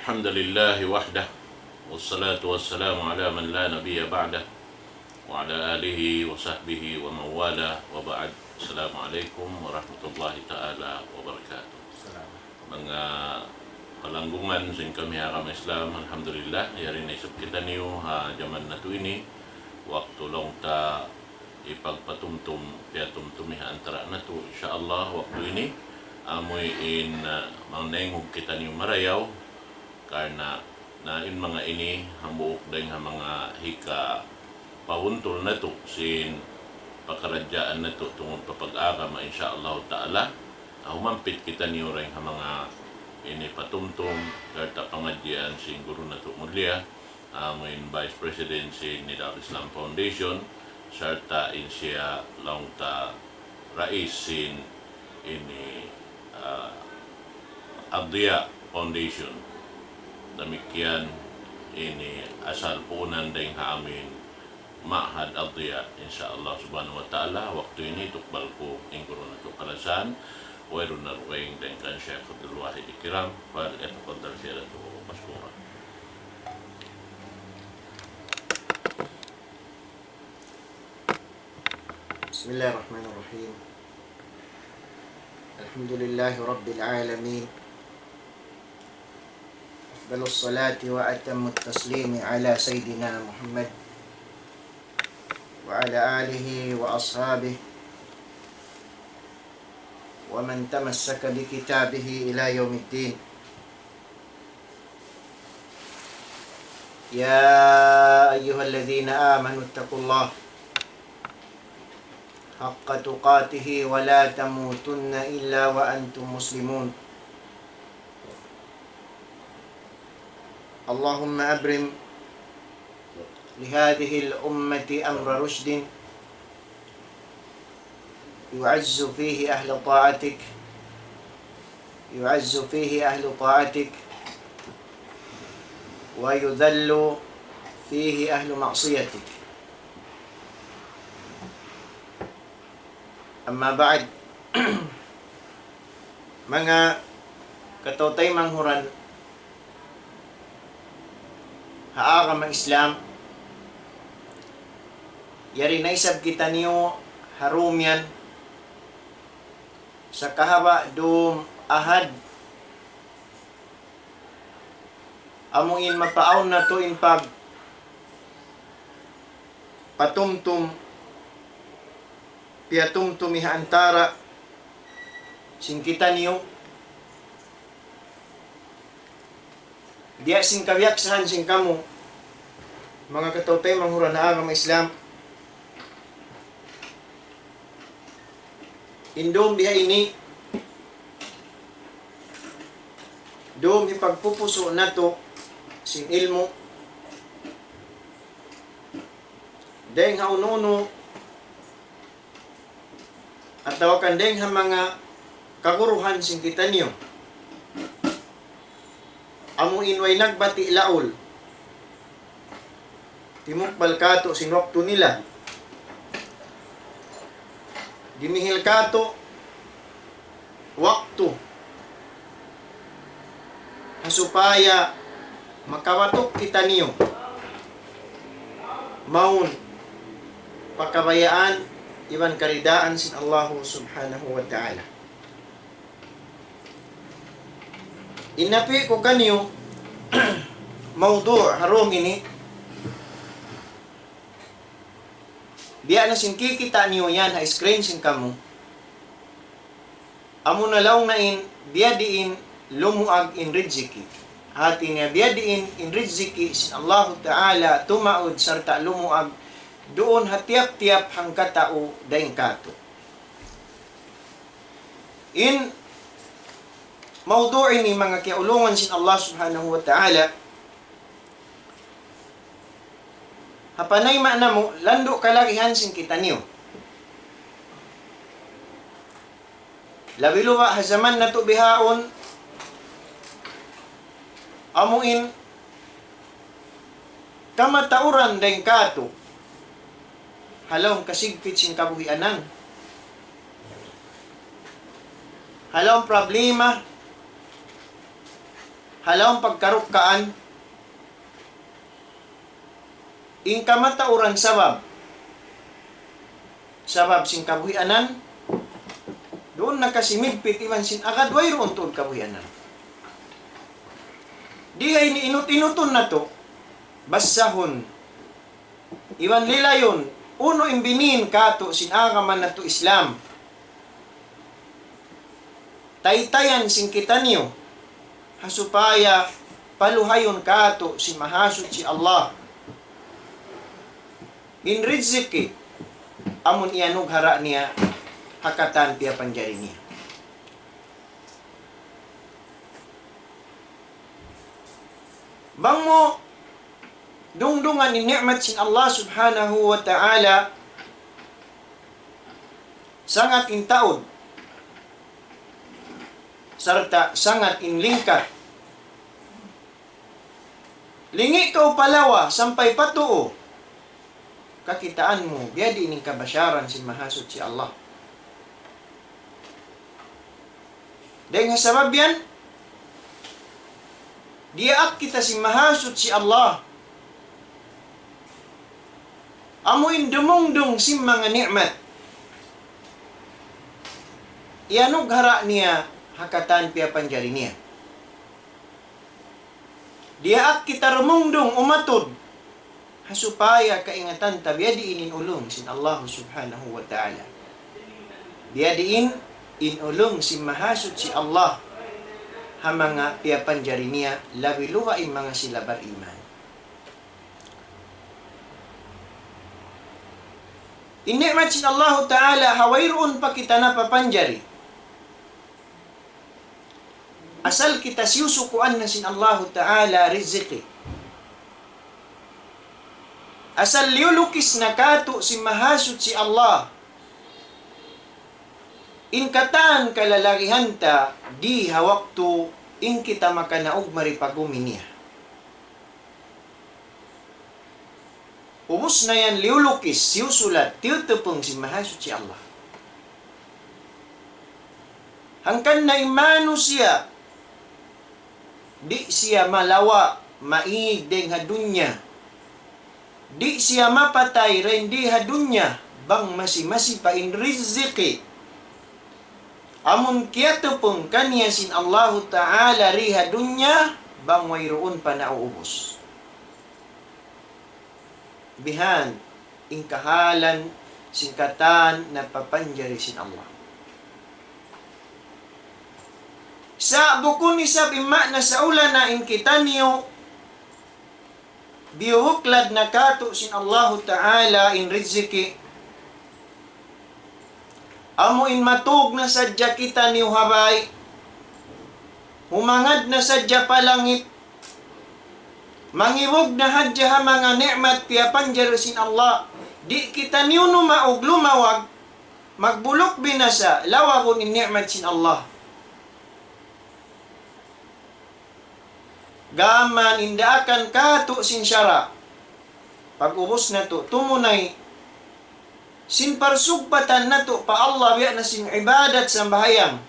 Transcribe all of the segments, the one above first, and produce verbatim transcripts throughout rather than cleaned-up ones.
الحمد لله وحده، والصلاة والسلام على من لا نبي بعده، وعلى آله وصحبه ومن والاه، وبعد. السلام عليكم ورحمة الله تعالى وبركاته. Manga palanggungan sin kami ha agama Islam, alhamdulillah, yari na isab kitaniyu ha jaman natu' ini, waktu laung ta hipagpatumtum, piyatumtumi ha antara' natu', insya Allah, waktu ini, amuin, ah, mangnainghug kitaniyu marayaw, karna' na in manga ini hambuuk dayn ha manga hikapahuntul natu' sin pakaradjaan natu' tungud pa pag-agama, insya Allah Ta'ala. Ah, humampit kitaniyu dayn ha manga ini patumtum, sarta' pangadjian sin guru natu' mulia, amuin Vice President sin Nidal Islam Foundation, sarta' in siya laung ta rais sin ini, ah, Ad-Diya Foundation. Damikkiyan ini asal puunan dayn ha amuin Ma'had Ad-Diya, insya Allah subhanahu wa ta'ala, waktu ini tukbal ku in guru natu' kalasahan, wayruun na dugaing dayn kan Sheikh Abdul Wahid Ikram, فليتفضل سيادته مشكورا. بسم الله الرحمن الرحيم. الحمد لله رب العالمين. أفضل الصلاة وأتم التسليم على سيدنا محمد وعلى آله وأصحابه ومن تمسك بكتابه إلى يوم الدين. يا أيها الذين آمنوا اتقوا الله حق تقاته ولا تموتن إلا وأنتم مسلمون. اللهم أبرم لهذه الأمة أمر رشد يعز فيه أهل طاعتك، يعز فيه أهل طاعتك، ويذل فيه أهل معصيتك. أما بعد، manga kataw-taymanghuran ha agama Islam, yari na isab kitaniyu ha dum yan sakahaba' dum Ahad, amu in mapaawn natu' in pag patumtum, piyatumtumi ha antara' sin kitaniyu. Biya' sin kabiyaksahan sin kamu, manga kataw-taymanghuran ha agama Islam, in dum biha ini, dum hipagpupusu' natu' sin ilmu', dayng ha unu-unu, atawa kan dayng ha manga kaguruhan sin kitaniyu. Amu in way nagbati' laul. Timukbal kātu' sin waktu nila. Dimihil kātu' waktu ha supaya makawatuk kitaniyu mawn pa kabayaan iban karidaan sin Allahu Subhanahu wa Ta'ala. In napi' ku kaniyu, mawdu' ha dum ini, biya' na sin kikita' niyu yan ha screen sin kamu. Amuna laung na in, biyadiin lumuag in rijiki. Hati niya biyadiin in rijiki sin Allahu Ta'ala tumaud sarta' lumuag duun ha tiyap-tiyap hangkatau dayn kātu'. In mawdu' ini manga kiyaulungan sin Allah Subhanahu wa Ta'ala, ha panayma' namu', landu' kalagihan sin kitaniyu. Labi luba' ha jaman natu' bihaun, amu in kamatauran dayn kātu', ha lawm kasigpit sin kabuhianan, ha lawm problema, ha lawm pagkarukkaan, in kamatauran sabab, sabab sin kabuhianan, duun na kasi migpit iban sin agad wayruun tuud kabuhianan. Di ha ini inut-inutun natu', basahun, iban lilayun, unu in biniin kātu' sin agama natu' Islam. Taytayan sin kitaniyu, ha supaya paluhayun kātu' sin Mahasuchi Allah. In riziki, amun iyanughara' niya, ha katan piyapanjari niya. Bang mu dungdungan in ni'mat sin Allah Subhanahu wa Ta'ala, sangat in taud, sarta' sangat in lingkat. Lingi' kaw pa lawa sampay pa tuu, kakitaan mu, biyadiin in kabasharan sin Mahasuchi Allah. Dayn ha sabab yan, diyaak kita sin Mahasuchi Allah. Amu in dumungdung sin manga ni'mat iyanughara' niya ha katan piyapanjari niya. Diyaak kita dumungdung umatud, ha supaya kaingatan ta biyadiin in ulung sin Allah Subhanahu wa Ta'ala. Biyadiin in ulung sin Mahasuchi Allah ha manga piyapanjari niya, labi luba in manga sila bariman. In ni'mat sin Allahu Ta'ala ha wayruun pa kita napapanjari. Asal kita siyusukuan na sin Allahu Ta'ala riziki. Asal liyulukis na kātu' sin Mahasuchi Allah in katan kalalagihan ta di ha waktu in kita makanaug mari pa gumi niya. Ubus na yan liyulukis, siyusulat, tiyutupung sin Mahasuchi Allah. Hangkan na in manusiya', di' siya malawa', maig dayn ha dunya. Di' siya mapatay dayn di ha dunya, bang masi-masi pa in riziki. Amun kiyatupung kaniya sin Allahu Ta'ala di ha dunya, bang wayruun pa nauubus. Bihan in kahalan sin katan napapanjari sin Allah. Sa' bukun isab in maana sa' ula na in kitaniyu, biyuklad na kātu' sin Allahu Ta'ala in riziki. Amu in matug na sadja kitaniyu ha bay, humangad na sadja pa langit, mangibug na hadja ha manga ni'mat piyapanjari sin Allah. Di' kitaniyu numaug lumawag, magbuluk binasa, lawagun in ni'mat sin Allah. Gām in daakan kātu' sin sara'. Pag'ubus natu' tumunay sin parsugpatan natu' pa Allah, biya' na sin ibadat sambahayang.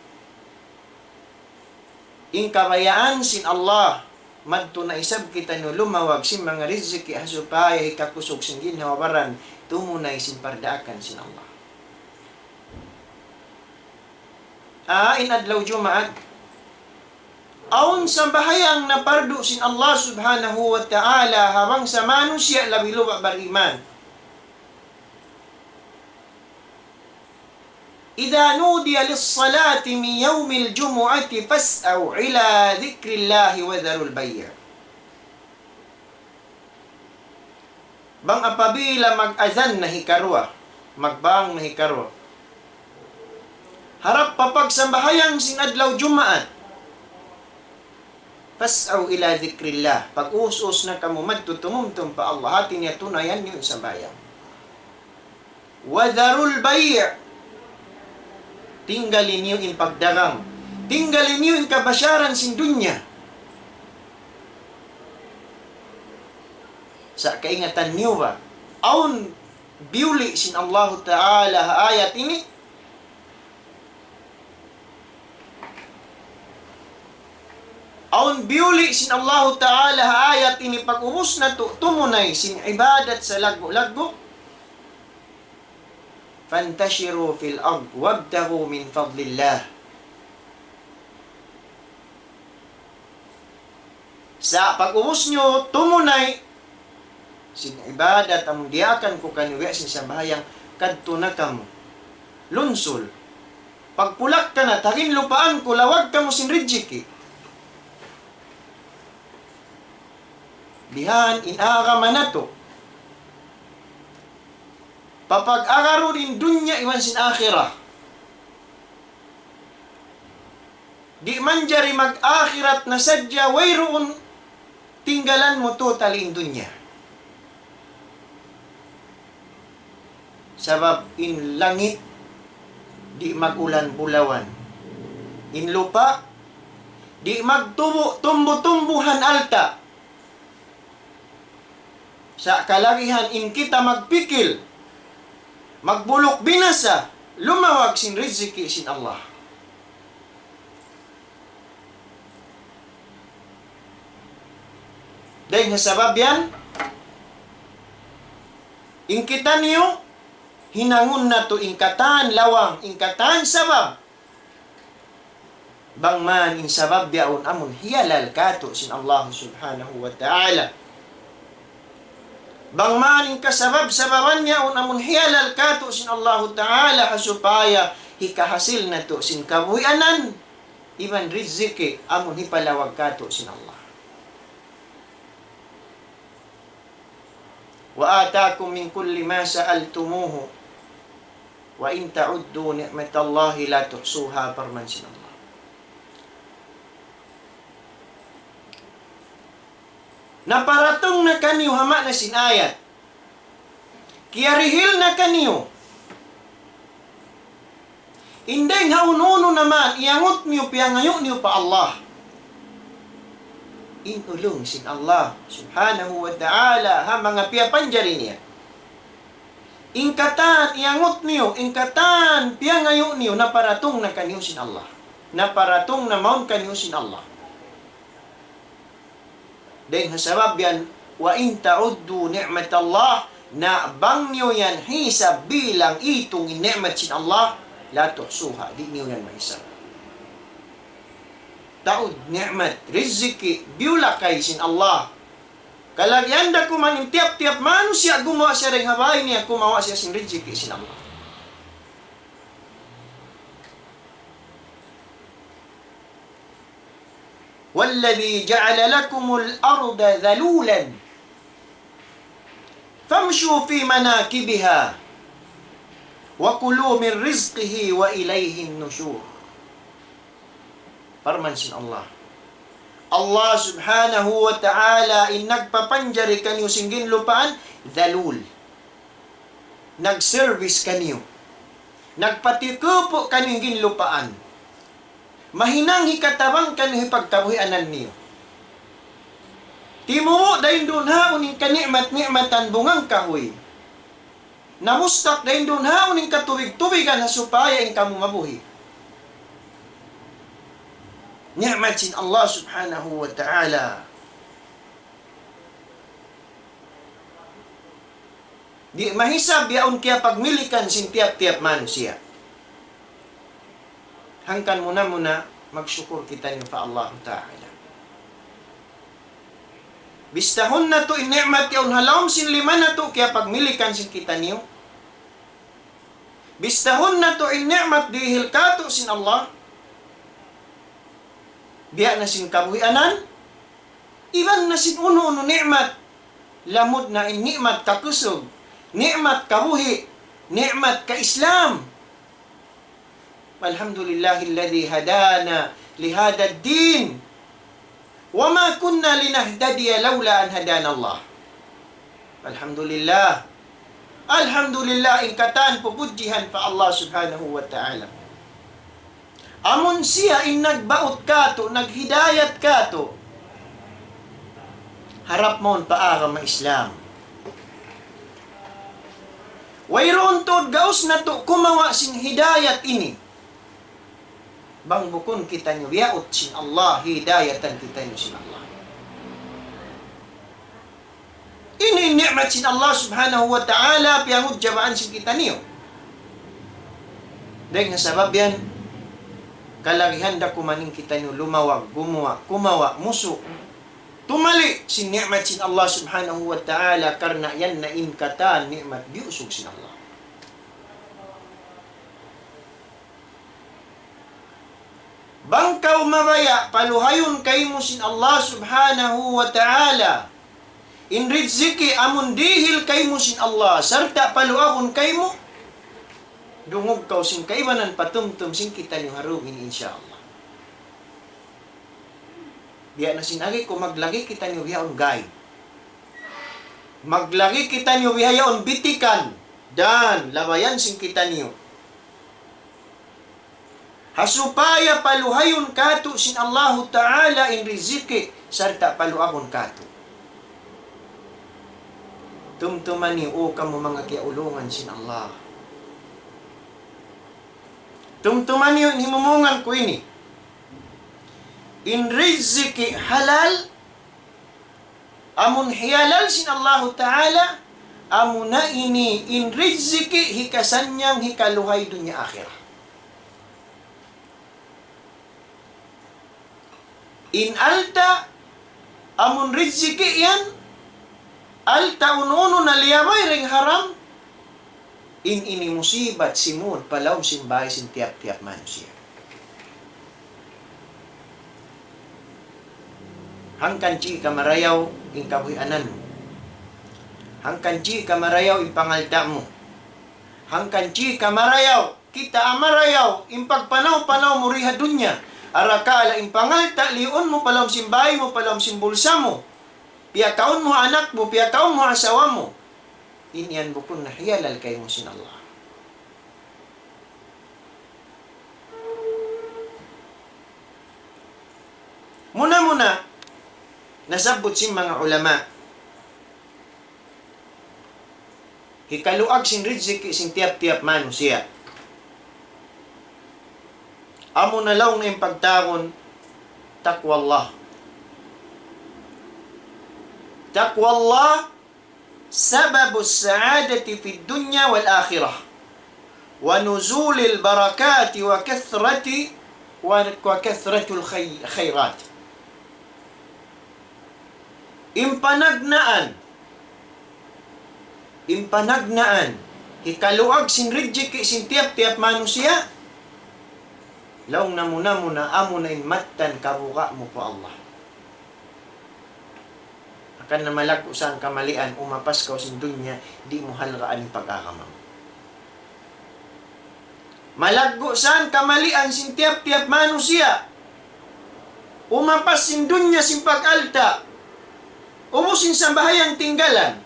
In kabayaan sin Allah, madtu na isab kitaniyu lumawag sin manga riziki ha supaya hikakusug sin ginhawa-baran, tumunay sin pardaakan sin Allah. Ah, in adlaw Jumaat, awn sambahayang na pardu sin Allah Subhanahu wa Ta'ala ha bangsa manusiya' labi luba' bariman. إذا نودي للصلاة من يوم الجمعة فاسعوا إلى ذكر الله وذروا البيع. Bang apabila mag-azan na hikaruwa, magbang na hikaruwa, harap pa pagsambahayang sin adlaw Jumaat, فاسعوا إلى ذكر الله. Pag-us-us na kamu madtu tumumtum pa Allah. Hati niya tunayan niyu in sambahayang. وذروا البيع. Tinggali niyu in pagdagang. Tinggali niyu in kabasharan sin dunya. Sa' kaingatan niyu ba? Awn biyuli' sin Allahu Ta'ala ha ayat ini. Awn biyuli' sin Allahu Ta'ala ha ayat ini pag-ubus natu' tumunay sin ibadat salaggu'-laggu'. فانتشروا في الأرض وابتغوا من فضل الله. Sa' pag-ubus niyu tumunay sin ibadat amu diyaakan ku kaniyu biya' sin sambahayang, kadtu na kamu. Lunsul. Pagpulak-kanat ha ginlupaan ku, lawag kamu sin rijiki'. Bihan in agama natu'. Papag-agarun in dunya iban sin akhirat. Di' manjari mag-akhirat na sadja wayruun tinggalan mu totally in dunya. Sabab in langit di' mag-ulan bulawan. In lupa' di' magtubu' tumbu-tumbuhan alta'. Sa' kalagihan in kita magpikil, magbuluk binasa, lumawag sin riziki sin Allah. Dayn ha sabab yan, in kitaniyu, hinangun natu' in katan lawang, in katan sabab. Bang man in sabab yaun amun hiyalal katu' sin Allah Subhanahu wa Ta'ala. Bang man in kasabab-sababan yaun amun hiyalal katu' sin Allah Ta'ala ha supaya hikahasil natu' sin kabuhianan iban riziki amun hipalawag katu' sin Allah. وآتاكم من كل ما سألتموه وإن تعدوا نعمة الله لا تحصوها, parman sin Allah. Naparatung na kaniyu ha maana sin ayat. Kiyarihil na kaniyu. In dayng ha unu-unu na man, iyangut niyu, piyangayu' niyu pa Allah. In ulung sin Allah Subhanahu wa Ta'ala, ha manga piyapanjari niya. In katan iyangut niyu, in katan piyangayu' niyu, naparatung na kaniyu sin Allah. Naparatung na mawn kaniyu sin Allah. Dayng ha sabab yan, وإن تعدوا نعمة الله, na bang niyu yan hisab bilang itung in ni'mat sin Allah, لا تحصوها, di' niyu yan mahisab. Taud ni'mat, riziki, biyulakay sin Allah. Kalagihan da kuman in tiyap-tiyap manusiya' gumuwa' siya dayng ha bāy niya, kumawa' siya sin riziki sin Allah. والذي جعل لكم الأرض ذلولا فامشوا في مناكبها وكلوا من رزقه وإليه النشور. Parman sin Allah. Allah Subhanahu wa Ta'ala in nagpapanjari kaniyu sin ginlupaan, dhalul. Nag-service kaniyu. Nagpatikupu' kaniyu in ginlupaan. Mahinang hikatabang kaniyu hipagkabuhianan niyu. Timubu' dayn duun ha yaun in kani'mat-ni'matan bungang kahuy. Namustak dayn duun ha yaun in katubig-tubigan ha supaya in kamu mabuhi'. Ni'mat sin Allah Subhanahu wa Ta'ala. Di' mahisab yaun kiyapagmilikan sin tiyap-tiyap manusiya'. Hangkan muna-muna magsukur kitaniyu pa Allahu Ta'ala. Bistahun natu' in ni'mat yaun ha lawm sin lima natu' kiyapagmilikan sin kitaniyu. Bistahun natu' in ni'mat dihil katu' sin Allah. Biya' na sin kabuhianan, iban na sin unu-unu ni'mat. Lamud na in ni'mat kakusug, ni'mat kabuhi', ni'mat ka-Islam. الحمد لله الذي هدانا لهذا الدين وما كنا لنهتدي لولا أن هدانا الله. Alhamdulillah. Alhamdulillah, in katan pupudjihan pa Allah Subhanahu wa Ta'ala. Amun siya in nagbaut katu', naghidayat katu', harap mawn pa agama Islam. Wayruun tuud gaus natu' kumawa' sin hidayat ini. Bang bukun kitaniyu biyaut sin Allah, hidayatan kitaniyu sin Allah. Ini ni'mat sin Allah Subhanahu wa Ta'ala, piyangudjabaan sin kitaniyu. Dayn ha sabab yan, kalagihan da kumaning kitaniyu lumawag, gumuwa', kumawa', musu'. Tumali sin ni'mat sin Allah Subhanahu wa Ta'ala, karna' yan na in katan ni'mat biyusug sin Allah. Bang kaw mabaya' paluhayun kaymu sin Allah Subhanahu wa Ta'ala in rijiki' amun dihil kaymu sin Allah, sarta' paluagun kaymu, dungug kaw sin kaibanan patumtum sin kitaniyu ha dunya ini, insya Allah. Biya' na sin agi ku, maglagi kitaniyu bihaun gay. Maglagi kitaniyu bihaun bitikan. Dan, labayan sin kitaniyu. Ha supaya paluhayun katu' sin Allahu Ta'ala in rijiki', sarta' paluagun katu'. Tumtuma niyu, O kamu manga kiyaulungan sin Allah. Tumtuma niyu in himumungan ku ini. In rijiki' halal, amun hiyalal sin Allahu Ta'ala, amuna ini in rijiki' hikasannyang hikaluhay dunya akhirat. In alta', amun rijiki' yan, alta' unu-unu na liyabay dayn haram, in ini musibat simud pa lawm sin bāy sin tiyap-tiyap manusiya'. Hangkan di' kamarayaw in kabuhianan mu. Hangkan di' kamarayaw in pangalta' mu. Hangkan di' kamarayaw, kita' amarayaw in pagpanaw-panaw mu di ha dunya. Arakala' in pangalta' liyuun mu pa lawm sin bāy mu, pa lawm sin bulsa mu. Piyakaun mu ha anak mu, piyakaun mu ha asawa mu. In yan bukun na hiyalal kaymu sin Allah. Muna-muna, nasabbut sin manga ulama, hikaluag sin rijiki' sin tiyap-tiyap manusiya'. Amuna laung na in pagtawagun, taqwa Allah. Taqwa Allah سبب السعادة في الدنيا والآخرة، ونزول البركات وكثرة، وكثرة الخي-، الخيرات. In panagnaan, in panagnaan, hikaluag sin rijiki' sin tiyap-tiyap manusiya', laung na muna-muna, amuna in mattan kabuga' mu pa Allah. Hangkan na malaggu' sa in kamalian, umapas kaw sin dunya, di' mu halgaan in pag-agama mu. Malaggu' sa in kamalian sin tiyap-tiyap manusiya', umapas sin dunya sin pag-alta', ubus sin sambahayang tinggalan.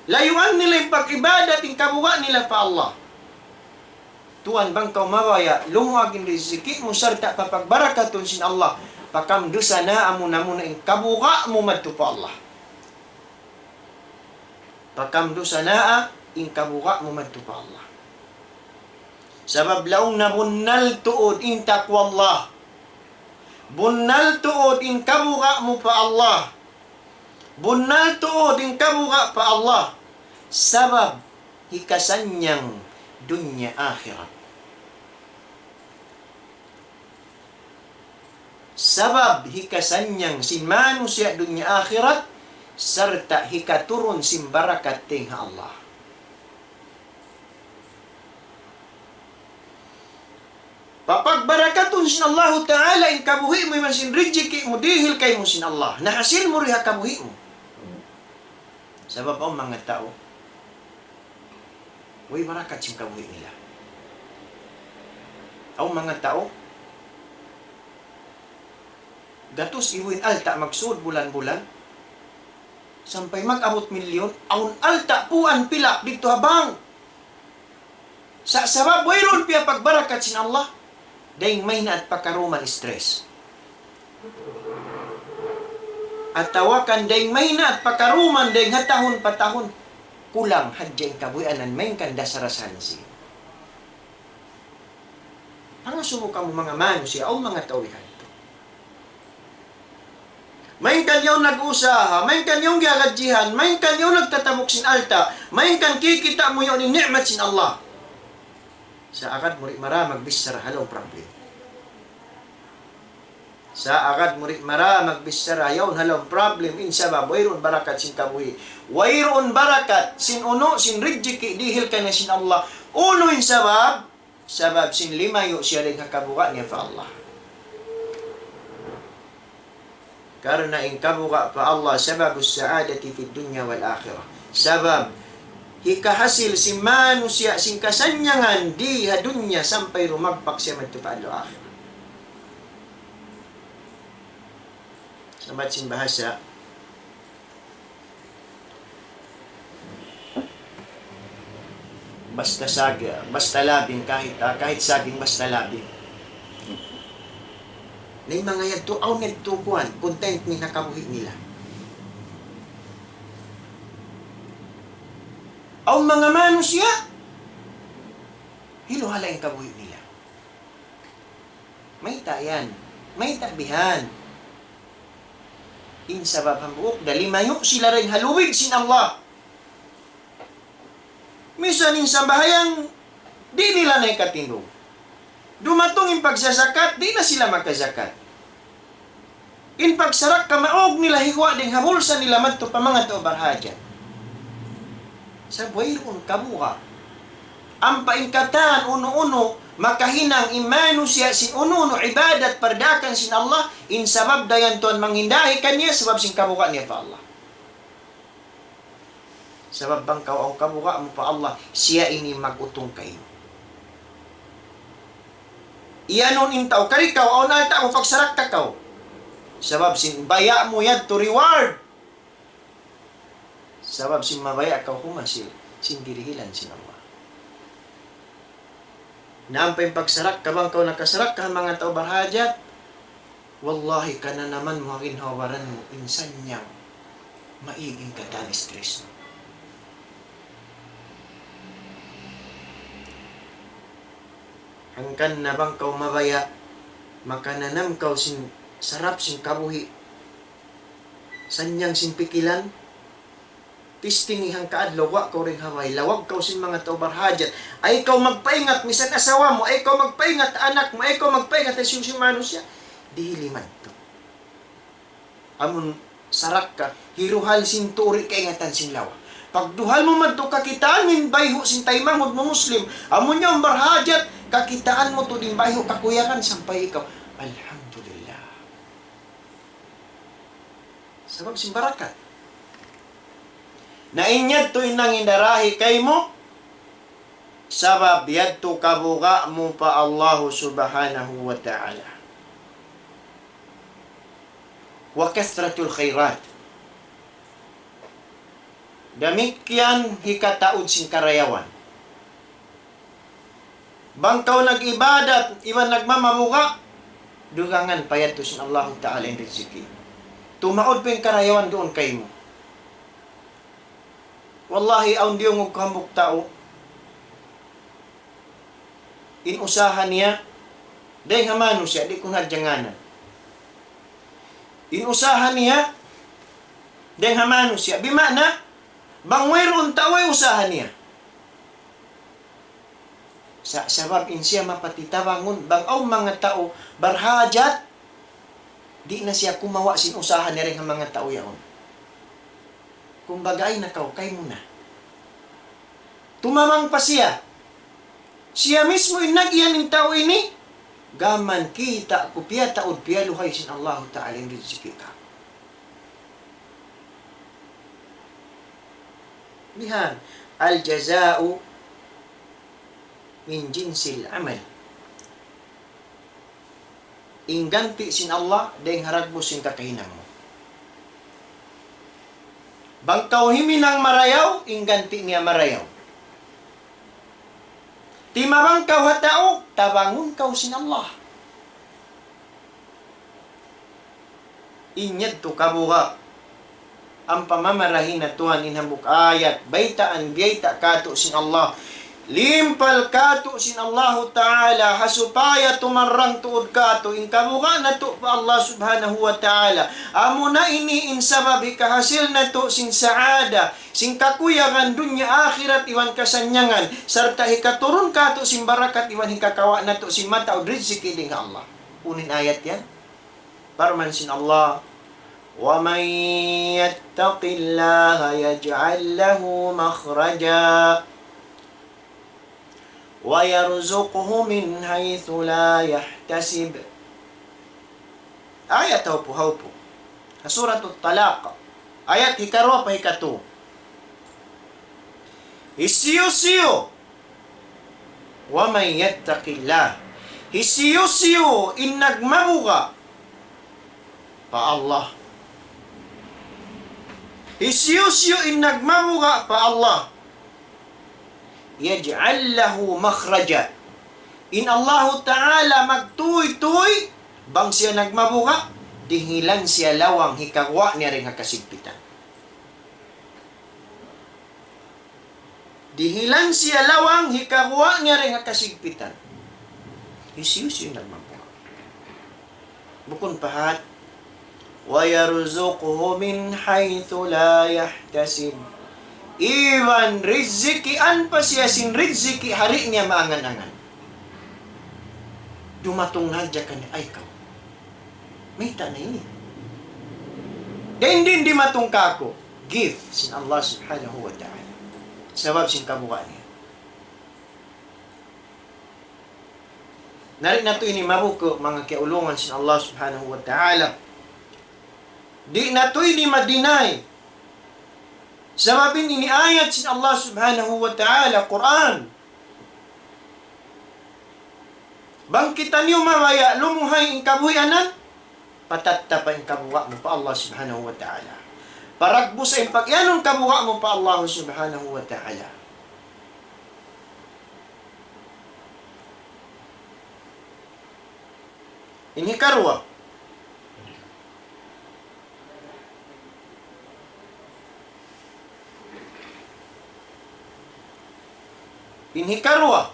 Layuan nila in pag-ibadat, in kabuga' nila pa Allah. Tuwan, bang kaw mabaya' lumuag in riziki' mu sarta' papagbarakatun sin Allah, pakamdusa na amuna-muna in kabuga' mu madtu pa Allah. Pakamdusa na in kabuga' mu madtu pa Allah. Sabab laung na bunnal tuud in taqwa Allah. Bunnal tuud in kabuga' mu pa Allah. Bunnal tuud in kabuga' pa Allah. Sabab hikasannyang dunya akhirat. Sabab hikasannyang sin manusiya' dunya akhirat, sarta' hikaturun sin barakat dayn ha Allah. Papagbarakatun sin Allahu Ta'ala in kabuhi' mu iban sin rijiki' mu dihil kaymu sin Allah. Nahasil mu di ha kabuhi' mu. Sabab awn manga tau, way barakat sin kabuhi' nila. Awn manga tau, gatus ibu in alta' magsud bulan-bulan, sampay mag-abut milyon, awn alta' puan pilak didtu ha bank. Sa' sabab wayruun piyapagbarakat sin Allah, dayng maynaat pakaruman stress. Atawa kan dayng maynaat pakaruman dayng ha tahun pa tahun, kulang hadja in kabuhianan, malayngkan dasarasan siya. Mangasubu kamu manga manusiya', awn manga tau bihaini. Malayngkan yaun nag-usaha, malayngkan yaun giyagadjihan, malayngkan yaun nagtatabuk sin alta', malayngkan kikita' mu yaun in ni'mat sin Allah. Sa' agad mu di' mara magbichara ha lawm problem. Sa' agad mu di' mara magbichara yaun ha lawm problem, in sabab wayruun barakat sin kabuhi'. Wayruun barakat sin unu', sin rijiki' dihil kaniya sin Allah. Unu in sabab? Sabab sin limayu' siya dayn ha kabuga' niya pa Allah. Karna' in kabuga' pa Allah, سبب السعادة في الدنيا والآخرة. Sabab hikahasil sin manusiya' sin kasannyangan di ha dunya sampay rumagpak siya madtu pa adlaw akhirat. Sa' mat sin bahasa, basta sag-, basta labing kahit, ah, kahit saging basta labing. Na in manga yadtu, awn yadtu kuwan, content in ha kabuhi' nila. Awn manga manusiya', hiluhala' in kabuhi' nila. Mayta' yan? Mayta' bihan? In sabab hambuuk, da limayu' sila dayn ha lubid sin Allah. Misan in sambahayang, di' nila na hikatindug. Dumatung in pagsasakat, di' na sila makasakat. In pagsarakka maug nila higuwa' dayn ha bulsa nila madtu pa manga tau barhajat. Sabab wayruun kabuga'. Ampa in katan unu-unu makahinang in manusiya' sin unu-unu ibadat pardaakan sin Allah, in sabab da yan tuwan manghindahi kaniya sabab sin kabuga' niya pa Allah. Sabab bang kaw awn kabuga' mu pa Allah, siya ini mag-utung kaymu. Iyanun in tau, kari kaw, awn alta' mu, pagsarakka kaw. Sabab sin baya' mu yadtu reward. Sabab sin mabaya' kaw humasil sin dirihilan sin Allah. Na ampa in pagsarakka, bang kaw nakasarakka ha manga tau barhajat, wallahi, kananaman mu ha ginhawa-baran mu in sannyang, maig in katan stress mu. Hangkan na bang kaw mabaya', makananam kaw sin sarap sin kabuhi', sannyang sin pikilan, testing hangka adlaw, guwa' kaw dayn ha bay, lawag kaw sin manga tau barhajat. Ay kaw magpaingat, misan asawa mu, ay kaw magpaingat, anak mu, ay kaw magpaingat, hisiyu-siyu manusiya'. Dihili madtu. Amun sarakka, hiruhal sin tuud kaingatan sin lawa. Pagduhal mu madtu kakitaan mu in bayhu' sin taymanghud mu Muslim, amun yaun barhajat, kakitaan mu tuud in bayhu' kakuyagan sampay ikaw, alhamdulillah. Sabab sin barakat. Na in yadtu in nangindarahi kaymu, sabab yadtu kabuga' mu pa Allahu Subhanahu wa Ta'ala. وكثرة الخيرات. Damikkiyan hikataud sin karayawan. Bang kaw nag-ibadat, iban nagmamabuga', dugangan pa yadtu sin Allahu Ta'ala in riziki. Tumaud pa in karayawan duun kaymu. Wallahi, awn diyungug ku hambuuk tau, in usaha niya, dayng ha manusiya', di' ku na hadja ngānan. In usaha niya, dayng ha manusiya', bima'na, bang wayruun tau way usaha niya. Sa-, sabab in siya mapati tabangun, bang awn manga tau barhajat, di' na siya kumawa' sin usaha niya dayng ha manga tau yaun. Kumbaga, ay na kaw, kaymu na. Tumabang pa siya. Siya mismu in nag-iyan in tau ini, gām kita' ku piyataud piyaluhay sin Allahu Ta'ala in riziki kāku'. Bihan, الجزاء من جنس العمل. In ganti' sin Allah, dayng ha dagbus sin kakahinang mu. Bang kaw himinang marayaw, in ganti' niya marayaw. Timabang kaw ha tau, tabangun kaw sin Allah. In yadtu kabuga', ampa mamarahi na tuwan in hambuuk ayat, baytaan, biyayta' kātu' sin Allah. Limpal katu' sin Allahu Ta'ala, ha supaya tumarrang tuud katu' in kabuga' natu' pa Allah Subhanahu wa Ta'ala. Amuna ini in sabab hikahasil natu' sin saada, sin kakuyagan dunya akhirat iban kasannyangan, sarta' hikaturun katu' sin barakat iban hikakawa' natu' sin mataud rizki dayn ha Allah. Unu in ayat yan? Parman sin Allah, وَمَن يَتَّقِ اللَّهَ يَجْعَل لَّهُ مَخْرَجًا وَيَرْزُقْهُ مِنْ حَيْثُ لَا يَحْتَسِبُ. Ayat hawpu-hawpu. Ha Suratut Talaq. Ayat hikaruwa pa hikatu. Hisiyu-siyu وَمَن يَتَّقِ اللَّهَ. Hisiyu-siyu in nagmabuga' pa Allah. Hisiyu-siyu in nagmabuga' pa Allah. يَجْعَل لَّهُ مَخْرَجًا. In Allahu Ta'ala magtūy-tūy, bang siya nagmabuga', dihilan siya lawang hikaguwa' niya dayn ha kasigpitan. Dihilan siya lawang hikaguwa' niya dayn ha kasigpitan. Hisiyu-siyu in nagmabuga'. Bukun pa hat. وَيَرْزُقْهُ مِنْ حَيْثُ لَا يَحْتَسِبُ. Iban rizkian pa siya sin rizki ha di' niya maangan-angan. Dumatung na hadja kaniya, ay kaw. Mayta' na ini? Dayn diin dimatung kāku'? Gift sin Allah Subhanahu wa Ta'ala. Sabab sin kabuga' niya. Na di' natu' ini mabuku', manga kiyaulungan sin Allah Subhanahu wa Ta'ala. Di' natu' ini ma-deny. Sabab in ini ayat sin Allah Subhanahu wa Ta'ala, Qur'an. Bang kitaniyu mabaya' lumuhay in kabuhianan, patattapa in kabuga' mu pa Allah Subhanahu wa Ta'ala. Paragbusa in pagiyanun kabuga' mu pa Allah Subhanahu wa Ta'ala. In hikaruwa. In hikaruwa.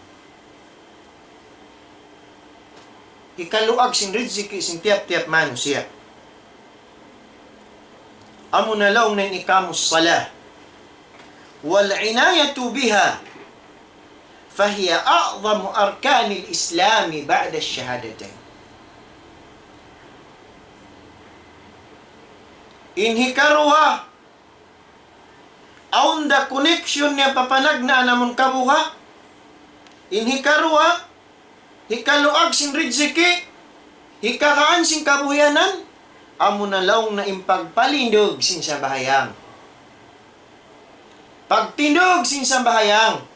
Hikaluag sin rizki sin tiyap-tiyap manusiya'. Amuna laung niya in إقام الصلاة والعناية بها فهي أعظم أركان الإسلام بعد الشهادتين. In hikaruwa, awn da connection niya pa panagnaan amun kabuga'. In hikaruwa, hikaluag sin rizki, hikakaan sin kabuhianan, amuna laung niya in pagpatindug sin sambahayang. Pagtindug sin sambahayang.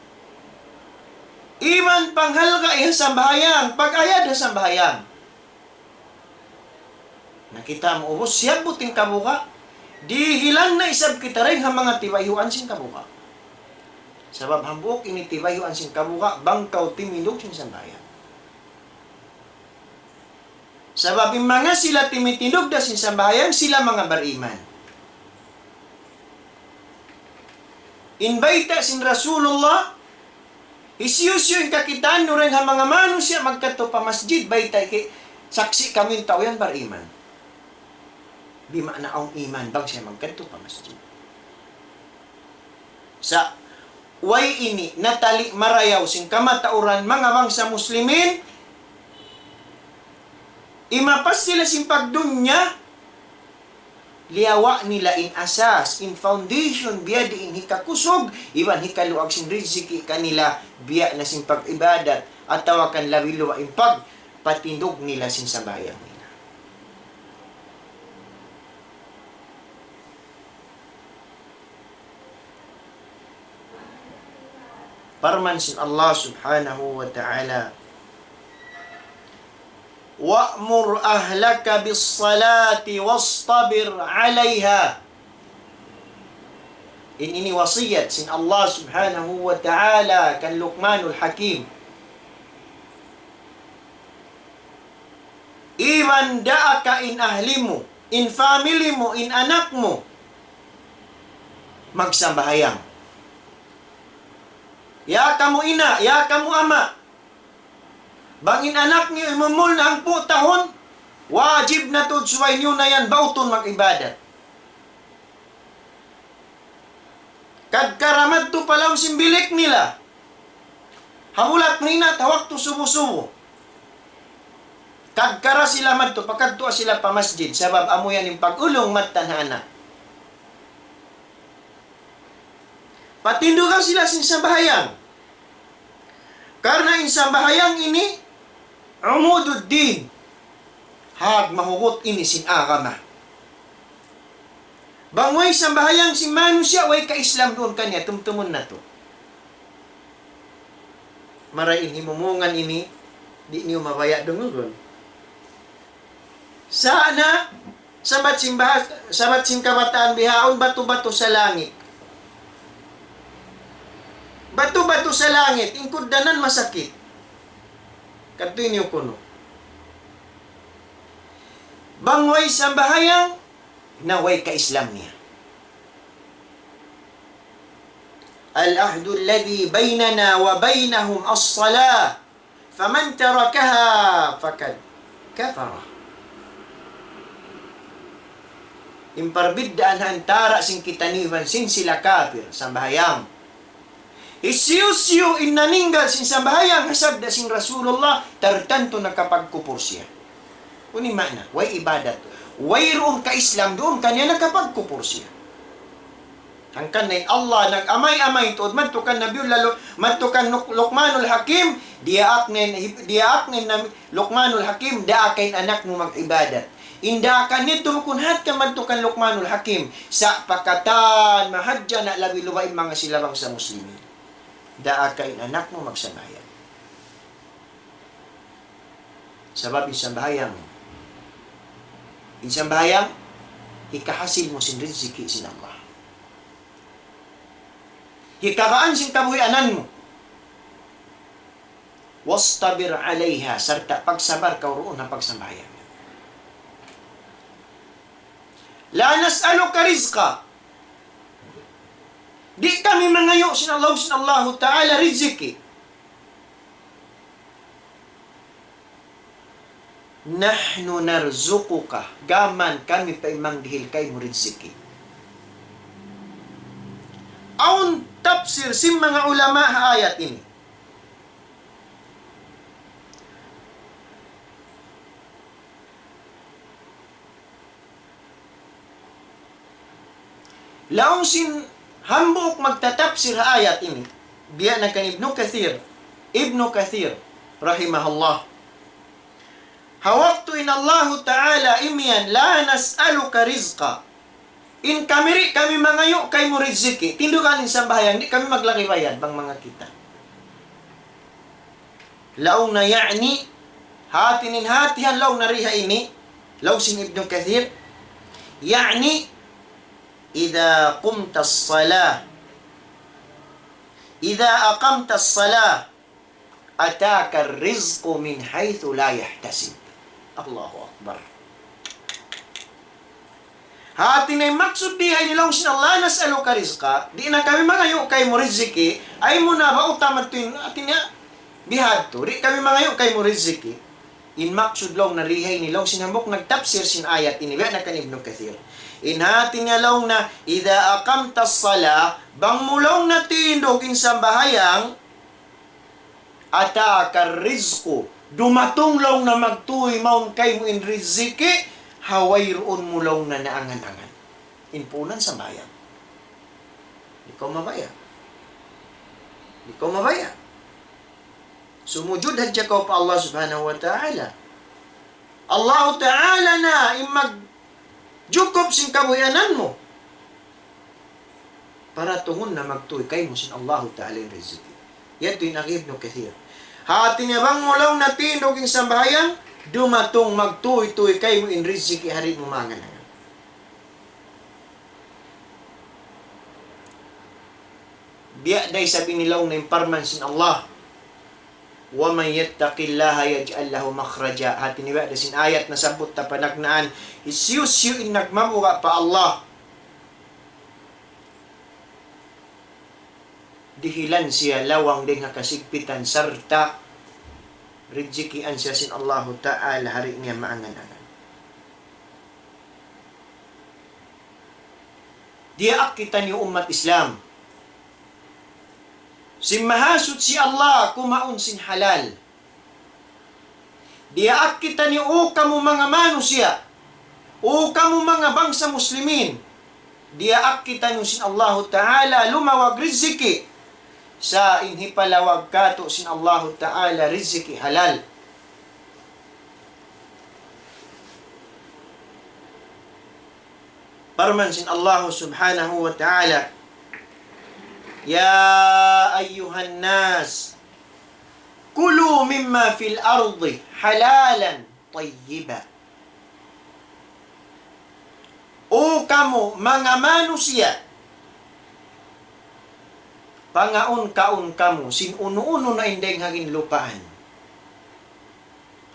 Iban panghalga' ha sambahayang, pag-ayad ha sambahayang. Na kita' mu ubus siyabbut in kabuga', dihilan na isab kita dayn ha manga tibayhuan sin kabuga'. Sabab hambuuk ini tibayhuan sin kabuga', bang kaw timindug sin sambahayang. Sabab in manga sila timitindug da sin sambahayang, sila manga bariman. In bayta' sin Rasulullah, hisiyu-siyu in kakitaan niyu dayn ha manga manusiya' magkadtu pa masjid, bayta' ki-, saksi' kami in tau yan bariman. Bima'na awn iman bang siya magkadtu pa masjid. Sa' way ini natali' marayaw sin kamatauran manga bangsa Muslimin, imapas sila sin pagdunya, liyawa' nila in asas, in foundation, biya' diin hikakusug, iban hikaluag sin rizki kanila, biya' na sin pag-ibadat, atawa kan labi-labi in pagpatindug nila sin sambahayang nila. Parman sin Allah Subhanahu wa Ta'ala, وَأْمُرْ أَهْلَكَ بِالصَّلَاةِ وَاصْطَبِرْ عَلَيْهَا. In ini wasiyat sin Allah Subhanahu wa Ta'ala kan Luqmanul Hakim. Iban daa ka in ahli mu, in family mu, in anak mu, magsambahayang. Ya kamu ina', ya kamu ama'. Bang in anak niyu imumul na hangpu' tahun, wajib na tuud subay niyu na yan bautun mag-ibadat. Kadkara madtu pa lawm sin bilik nila. Ha bulat mahinat, ha waktu subu-subu. Kadkara sila madtu, pakadtua sila pa masjid, sabab amu yan in pag-ulung mattan ha anak. Patindugan sila sin sambahayang. Karna' in sambahayang ini, عمود الدين. Hag mahugut ini sin agama. Bang way sambahayang sin manusiya', way ka-Islam duun kaniya, tumtumun natu'. Marayaw in himumungan ini, di' niyu mabaya' dungugun. Sa' na, sabat sin bahas-, sabat sin kabataan bihaun, batu-batu sa langit. Batu-batu sa langit, in kugdanan masakit. Kadtu in iyukunu. Bang way sambahayang, na way ka-Islam niya. العهد الذي بيننا وبينهم الصلاة فمن تركها فقد كفر. In parbiddaan ha antara' sin kitaniyu iban sin sila kapir, sambahayang. Hisiyu-siyu in naninggal sin sambahayang ha sabda sin Rasulullah, tartantu nakapagkupur siya. Unu in maana, way ibadat. Wayruun ka-Islam duun kaniya, nakapagkupur siya. Hangkan na in Allah nag-amay-amay tuud madtu kan Nabiullah Lu-, madtu kan Luq-, Luqmanul Hakim, diyaak na in, diyaak na in Nabi Luqmanul Hakim, daaka in anak mu mag-ibadat. In daakan niya tumukun hat ka madtu kan Luqmanul Hakim, sa' pa katan mahadja na labi-luba in manga sila bangsa Muslimin. Daaka in anak mu magsambahayang. Sabab in sambahayang, in sambahayang, hikahasil mu sin riziki sin Allah. Hikagaan sin kabuhianan mu. واصطبر عليها, sarta' pagsabar kaw duun ha pagsambahayang. لا نسألك رزقا. Di' kami mangayu' sin Allah, sin Allahu Ta'ala riziki. نحن نرزقك, gām kami pa in mangdihil kaymu riziki. Awn tafsir sin manga ulama ha ayat ini. Laung sin hambuuk magtatapsir ha ayat ini, biya' na kan Ibnu Kathir, Ibnu Kathir, rahimahullah. Ha waktu in Allahu Ta'ala imiyan, لا نسألك رزقا. In kami di' kami mangayu' kaymu riziki, tindugan in sambahayang, di' kami maglagi bayad bang manga kita. Laung na يعني, hati niya in hatihan laung na di ha ini, laung sin Ibnu Kathir, يعني إذا قمت الصلاة، إذا أقمت الصلاة، أتاك الرزق من حيث لا يحتسب. Allahu Akbar. Hati niya in maksud di ha ini laung sin Allah, نسألك رزقا, di' na kami mangayu' kaymu riziki, ay mu na ba utama tuin, hati niya, bihadtu, di' kami mangayu' kaymu riziki. In maksud laung na di ha ini laung sin hambuuk nagtapsir sin ayat ini, biya' na kan Ibnu Kathir. In hati niya laung na, إذا أقمت الصلاة, bang mu laung na tindug in sambahayang, أتاك الرزق, dumatung laung na magtuy mawn kaymu in riziki, ha wayruun mu laung na naangan-angan. In puunan sambahayang. Di' kaw mabaya'. Di' kaw mabaya'. Sumujud hadja kaw pa Allah Subhanahu wa Ta'ala. Allahu Ta'ala na in magjukup sin kabuhianan mu. Paratungun na magtuy kaymu sin Allahu Ta'ala in riziki. Yadtu in agi Ibnu Kathir. Hati niya bang mu laung na tindug in sambahayang, dumatung magtuy-tuy kaymu in riziki, di' mu maangan-angan. Biya' da isab ini laung na in parman sin Allah, ومن يتق الله يجعل له مخرجا. Hati niya biya' da sin ayat nasabbut ta panagnaan, hisiyu-siyu in nagmabuga' pa Allah, dihilan siya lawang dayn ha kasigpitan sarta' rijikian siya sin Allahu Ta'ala ha di' niya maangan-angan. Diyaak kitaniyu ummat Islam. Sin Mahasuchi Allah kumaun sin halal. Diyaak kitaniyu, O kamu manga manusiya', O kamu manga bangsa Muslimin, diyaak kitaniyu sin Allahu Ta'ala lumawag riziki, sa' in hipalawag katu' sin Allahu Ta'ala riziki halal. Parman sin Allahu Subhanahu wa Ta'ala, يا أيها الناس كلوا مما في الأرض حلالا طيبا. O kamu manga manusiya', pangaun-kaun kamu sin unu-unu na in dayng ha ginlupaan.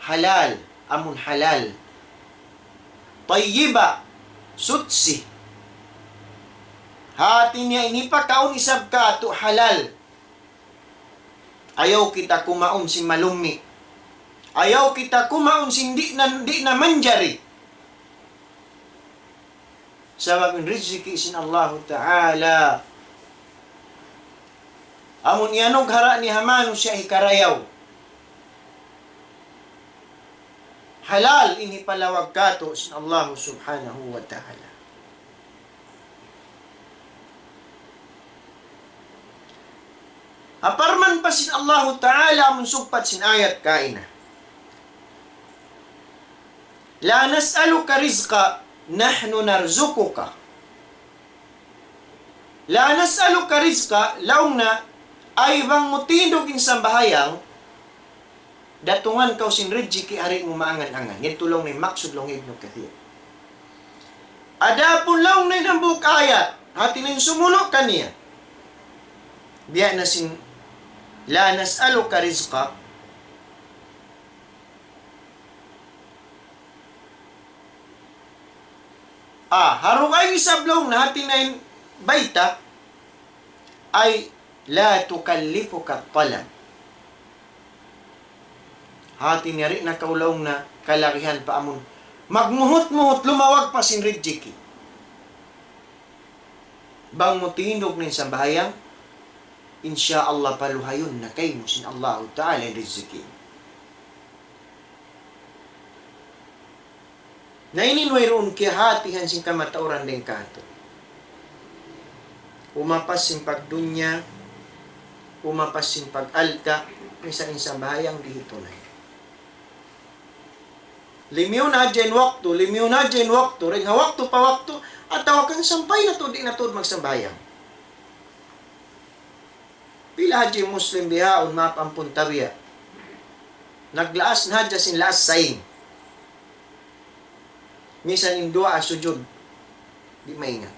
Halal, amun halal. Tayyiba, suchi. Hati niya ini pagkaun isab katu' halal. Ayaw kita kumaun sin malummi'. Ayaw kita kumaun sin di' na, di' na manjari. Sabab in riziki sin Allahu Ta'ala, amun iyanug hara niya ha manusiya' hikarayaw. Halal ini palawag katu' sin Allahu Subhanahu wa Ta'ala. Aparman pa sin Allahu Ta'ala amun sugpat sin ayat kaina. لا نسألك رزقا نحن نرزقك. لا نسألك رزقا, laung na, ay bang mu tindug in sambahayang, datungan kaw sin rijiki ha di' mu maangan-angan. Yan tuud laung na in maksud laung Ibnu Kathir. Adapun laung na in hambuuk ayat, hati niya in sumunu' kaniya. Biya' na sin, لا نسألك رزقا. Ah, ha dugaing isab laung na hati niya in bayta', ay لا تكلفك الطلب. Hati niya di' na kaw laung na kalagihan pa amun magmuhut-muhut lumawag pa sin rijiki. Bang mu tindug na in sambahayang, insya Allah paluhayun na kaymu sin Allahu Ta'ala in riziki. Na ini in wayruun kiyahatihan sin kamatauran dayn kātu'. Umapas sin pagdunya, umapas sin pag-alta', misan in sambahayang di' hitunay. Limiyu na hadja in waktu, limiyu na hadja in waktu, dayn ha waktu pa waktu, atawa kan sampay na tuud, di' na tuud magsambahayang. Pila hadja in Muslim bihaun, maap ampun tabiya'. Naglaas na hadja sin laas saing. Misan in duwaa sujud, di' maingat.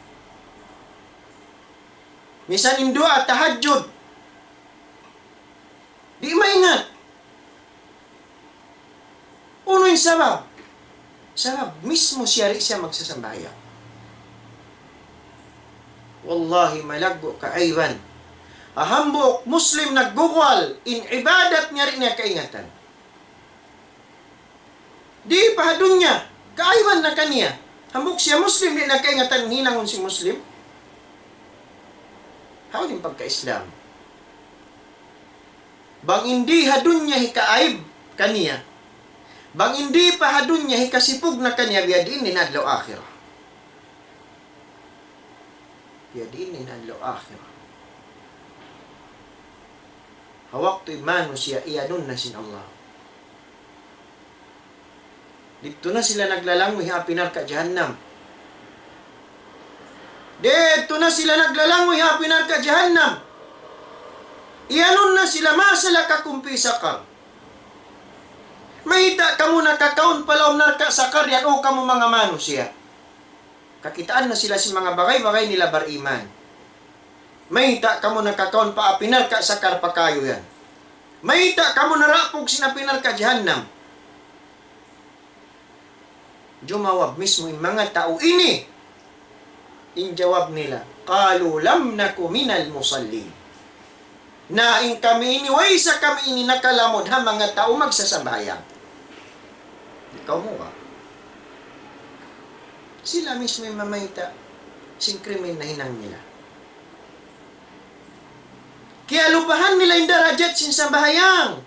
Misan in duwaa tahajjud, di' maingat. Unu in sabab? Sabab mismu siya di' siya magsasambahayang. Wallahi, malaggu' kaaiban. Ha hambuuk Muslim nagguguwal, in ibadat niya di' niya kaingatan. Di' pa ha dunya, kaaiban na kaniya. Hambuuk siya Muslim, di' na kaingatan hinangun sin Muslim. Hawnu in pagka-Islam? Bang in di ha dunya hikaaib kaniya, bang in di pa ha dunya hikasipug na kaniya, biyadiin in adlaw akhirat. Biyadiin in adlaw akhirat. Ha waktu in manusiya' iyanun na sin Allah. Didtu na sila naglalangoy ha api narka' jahannam. Didtu na sila naglalangoy ha api narka' jahannam. Iyanun na sila, ما سلككم في سقر. Mayta' kamu nakakaun pa lawm narka' Sakar yan, O kamu manga manusiya'? Kakitaan na sila sin manga bagay-bagay nila bar-iman. Mayta' kamu nakakaun pa api narka' Sakar pa kayu yan? Mayta' kamu narapug sin api narka' jahannam? Jumawab mismu in manga tau ini. In jawab nila, قالوا لم نك من المصلين. Na in kami ini, way sa kami ini nakalamud ha manga tau magsasambahayang. Ikaw mu ba? Sila mismu in mamayta' sin krimen nahinang nila. Kiyalupahan nila in darajat sin sambahayang.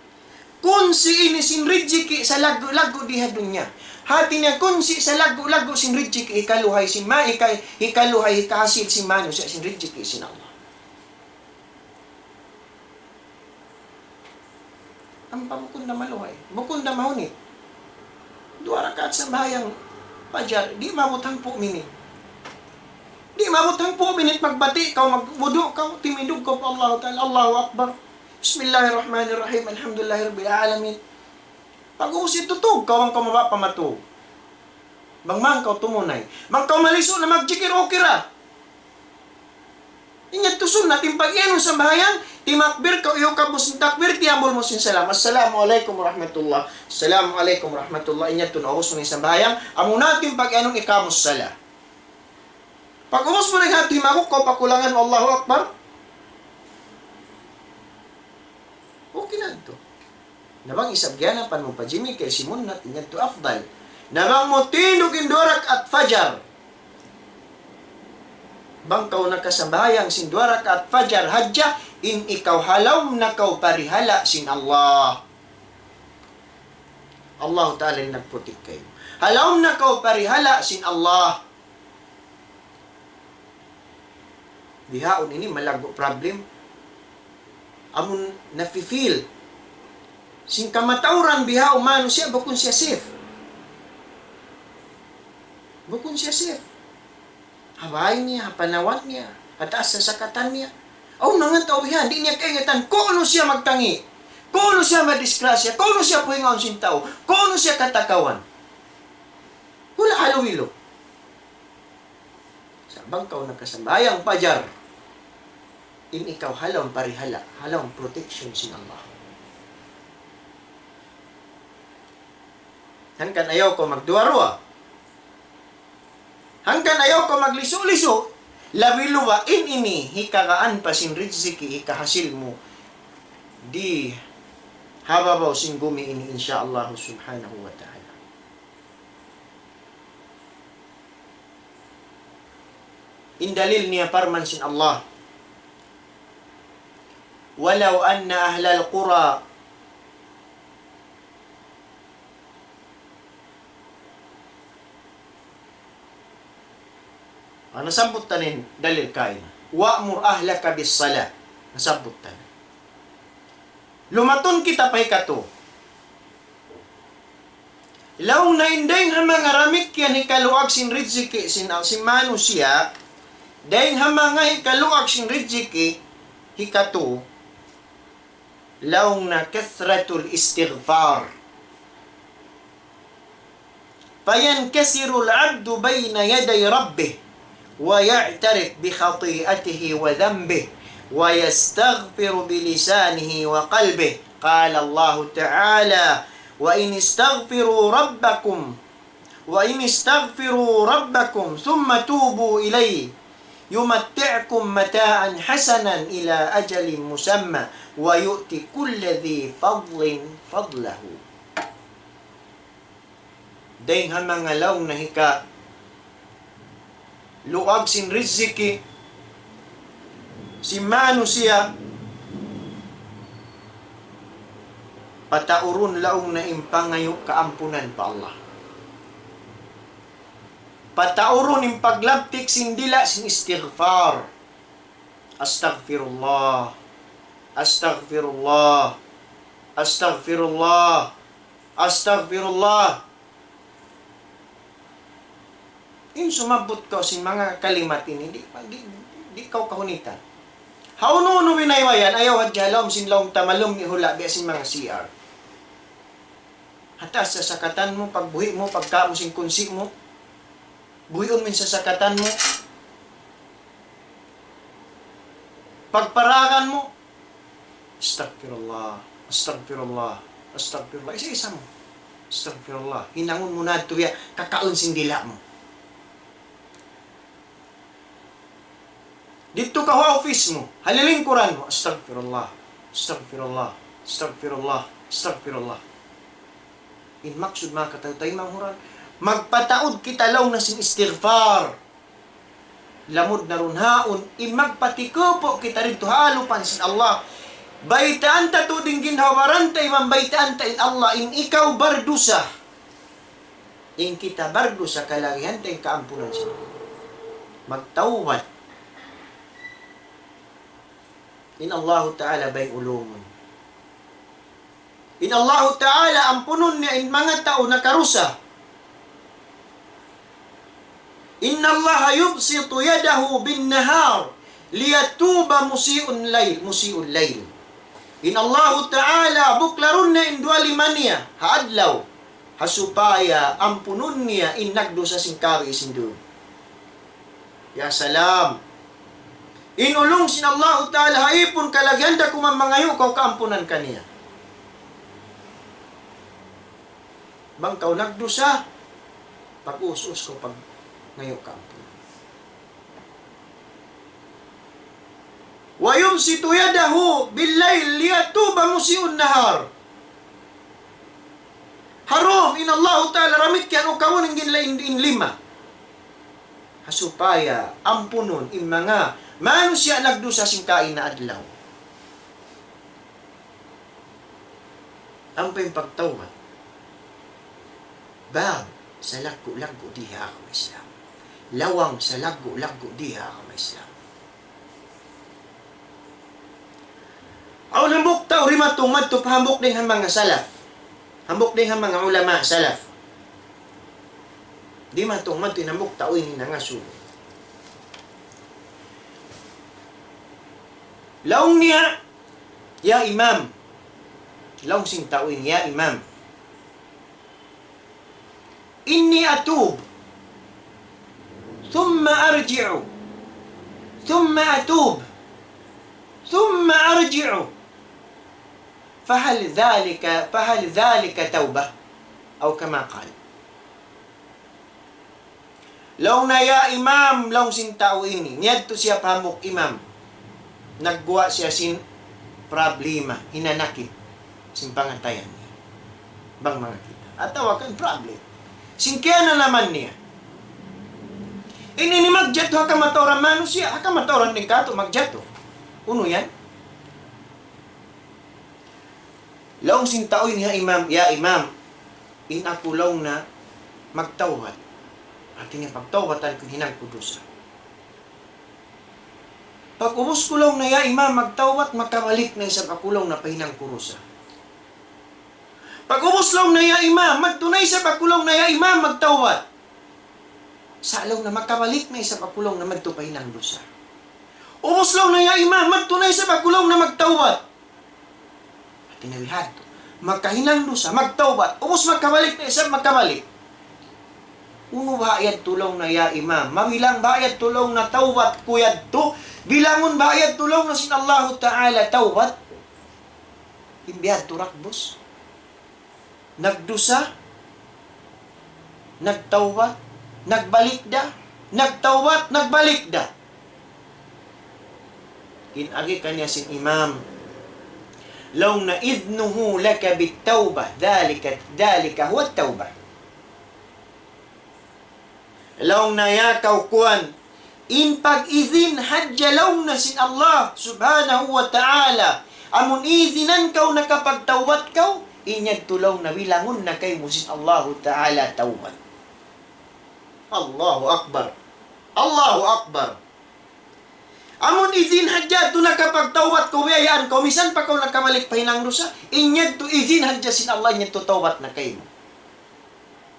Kunsi ini sin rijiki' salaggu'-laggu' di ha dunya. Hati niya kunsi salaggu'-laggu' sin rijiki' hikaluhay sin ma-, hika-, hikaluhay hikahasil sin manusiya' sin rijiki' sin Allah. Ampa bukun da maluhay, bukun da mahunit. Duwa rakaat sambahayang fajar, di' maabut hangpu' minit. Di' maabut hangpu' minit, magbati' kaw, magwudu' kaw, timindug kaw pa Allahu Ta'ala, Allahu Akbar. Bismillahirrahmanirrahim, Alhamdulillahi Rabbil Alamin. Pag-ubus yadtu, tug kaw, bang kaw mabaya' pa matug. Bang man kaw tumunay. Bang kaw malisu' na magjikir, okay ra. In yadtu sunnat, in pag-iyanun sambahayang, timakbir kaw, iyukab mu sin takbir, tiyambul mu sin salam. Assalamu alaykum warahmatullah. Assalamu alaykum warahmatullah. In yadtu naubus mu na in sambahayang, amuna in pag-iyanun iqamus salah. Pag-ubus mu na in hati, himaguk kaw pa kulangan, Allahu Akbar. Okay na yadtu. Na bang isab giyanapan mu pa jimikir simunnat, in yadtu afdal. Na bang mu tindug in duwa rakaat fajar, bang kaw nakasambahayang sin duwa rakaat fajar hadja, in ikaw ha lawm na kaw parihala' sin Allah. Allahu Ta'ala in nagputik kaymu. Ha lawm na kaw parihala' sin Allah. Bihaun ini malaggu' problem. Amun nafi-feel sin kamatauran bihaun manusiya', bukun siya safe. Bukun siya safe. Ha bay niya, ha panawan niya, ha taas sasakatan niya. Awn manga tau bihan, di' niya kaingatan kunu' siya magtangi', kunu' siya madisgrasya, kunu' siya puhingaun sin tau, kunu' siya katakawan. Wala' haluwilu. Sa' bang kaw nakasambahayang pajar, in ikaw ha lawm parihala', ha lawm protection sin Allah. Hangkan ayaw kaw magduwa-ruwa. Hangkan ayaw kaw maglisu-lisu. Labi luba in ini hikagaan pa sin rijiki hikahasil mu di ha babaw sin gumi ini, insya Allah subhanahu wa ta'ala. In dalil niya parman sin Allah, ولو أن أهل القرى. Ah, nasabbut ta na in dalil kaina. وأمر أهلك بالصلاة. Nasabbut ta na. Lumatun kita pa hikatu. Laung niya in dayng ha manga damikkiyan hikaluag sin rijiki sin, sin manusiya', dayng ha manga hikaluag sin rijiki hikatu, laung niya كثرة الاستغفار. فينكسر العبد بين يدي ربه ويعترف بخطيئته وذنبه ويستغفر بلسانه وقلبه. قال الله تعالى: وإن استغفروا ربكم، وإن استغفروا ربكم ثم توبوا إليه يمتعكم متاعا حسنا إلى أجل مسمى ويؤت كل ذي فضل فضله. Dayng ha manga laung niya hikaluag sin rijiki sin manusiya', pataurun laung niya in pangayu' kaampunan pa Allah. Pataurun in paglabtik sin dila' sin istighfar. أستغفر الله، أستغفر الله، أستغفر الله، أستغفر الله. In sumabbut kaw sin manga kalimat ini, di', di', di' kaw kahunitan. Hawnu-hawnu binaywayan, ayaw hadja ha lawm sin lawm ta malum ni hula' biya' sin manga C R. Ha taas sasakatan mu, pagbuhi' mu, pagka' mu sin kunsi' mu, buhiun mu in sasakatan mu, pagparagan mu, أستغفر الله، أستغفر الله، أستغفر الله. Isa-isa mu. أستغفر الله. Hinangun mu na tuya, kakaun sin dila' mu. Didtu kaw ha office mu, ha lilingkuran mu, أستغفر الله، Astaghfirullah, astaghfirullah, astaghfirullah. In maksud, manga kataymanghuran, magpataud kita laung na sin istighfar. Lamud na duun yaun, in magpatikupu' kita didtu ha alupan sin Allah. Baytaan ta tuud in ginhawa-baran ta iban baytaan ta in Allah, in ikaw bardusa, in kita bardusa, kalagihan ta in kaampunan sin Allah. Magtawbat. In Allahu Ta'ala bang ulungun. In Allahu Ta'ala ampunun niya in manga tau nakarusa. إن الله يبسط يده بالنهار ليتوب مسيء الليل، مسيء الليل. In Allahu Ta'ala buklarun niya in duwa lima niya ha adlaw, ha supaya ampunun niya in nagdusa sin kaagi sin duun. Ya salam. In ulung sin Allahu Ta'ala ha ipun kalagihan da kuman mangayu' kaw kaampunan kaniya. Bang kaw nagdusa, pag-us-us kaw pangayu' kaampunan. ويبسط يده بالليل ليتوب مسيء النهار. Ha dum in Allahu Ta'ala damikkiyan ukabun in, in, in lima. Ha supaya ampunun in manga manusiya' nagdusa sin kaina adlaw. Ampa in pagtawbat, bab salaggu'-laggu' dii ha agama Islam. Lawang salaggu'-laggu' dii ha agama Islam. Awn hambuuk tau dimatung madtu pa hambuuk dayn ha manga salaf. Hambuuk dayn ha manga ulama salaf. Dimatung madtu in hambuuk tau ini nangasubu. Laung niya, "Ya Imam." Laung sin tau ini, "Ya Imam, إني أتوب ثم أرجع ثم أتوب ثم أرجع فهل ذلك، فهل ذلك توبة؟" أو كما قال. Laung niya, "Ya Imam," laung sin tau ini, miyadtu siya pa hambuuk imam. Nagguwa' siya sin problema, hinanakit sin pangatayan niya. Bang manga kita. Atawa kan problem. Sin kiyananaman niya. Ini, ini magjatu ha kamatauran manusiya', ha kamatauran dayn kātu' magjatu. Unu yan? Laung sin tau ini, "Ya Imam, ya Imam, in aku laung na magtawbat." Hāti niya pagtawbatan ku in hinang ku dusa. Pag-ubus ku laung na, "Ya Imam, magtawbat," makabalik na isab aku laung na pa hinang ku dusa. Pag-ubus laung na, "Ya Imam," madtu na isab aku laung na, "Ya Imam, magtawbat." Sa' laung na makabalik na isab aku laung na madtu pa hinang dusa. Ubus laung na, "Ya Imam," madtu na isab aku laung na magtawbat. Hāti niya bihādtu. Makahinang dusa, magtawbat. Ubus makabalik na isab makabalik. Unu baha' yadtu laung na, "Ya Imam"? Mabilang baha' yadtu laung na tawbat ku yadtu? Bilangun baha' yadtu laung na sin Allahu Ta'ala tawbat? In bihādtu ragbus. Nagdusa, nagtawbat, nagbalik da, nagtawbat, nagbalik da. In agi kaniya sin imam, laung na, "إذنه لك بالتوبة، ذلك، ذلك هو التوبة." Laung niya, "Ya kaw kuwan, in pag-izin hadja," laung niya, "sin Allah Subhanahu wa Ta'ala, amun izinan kaw nakapagtawbat kaw, in yadtu," laung niya, "bilangun na kaymu sin Allahu Ta'ala tawbat." Allahu Akbar. Allahu Akbar. Amun izin hadja yadtu nakapagtawbat kaw, biyayaan kaw, misan pa kaw nakabalik pa hinang dusa, in yadtu izin hadja sin Allah, in yadtu tawbat na kaymu.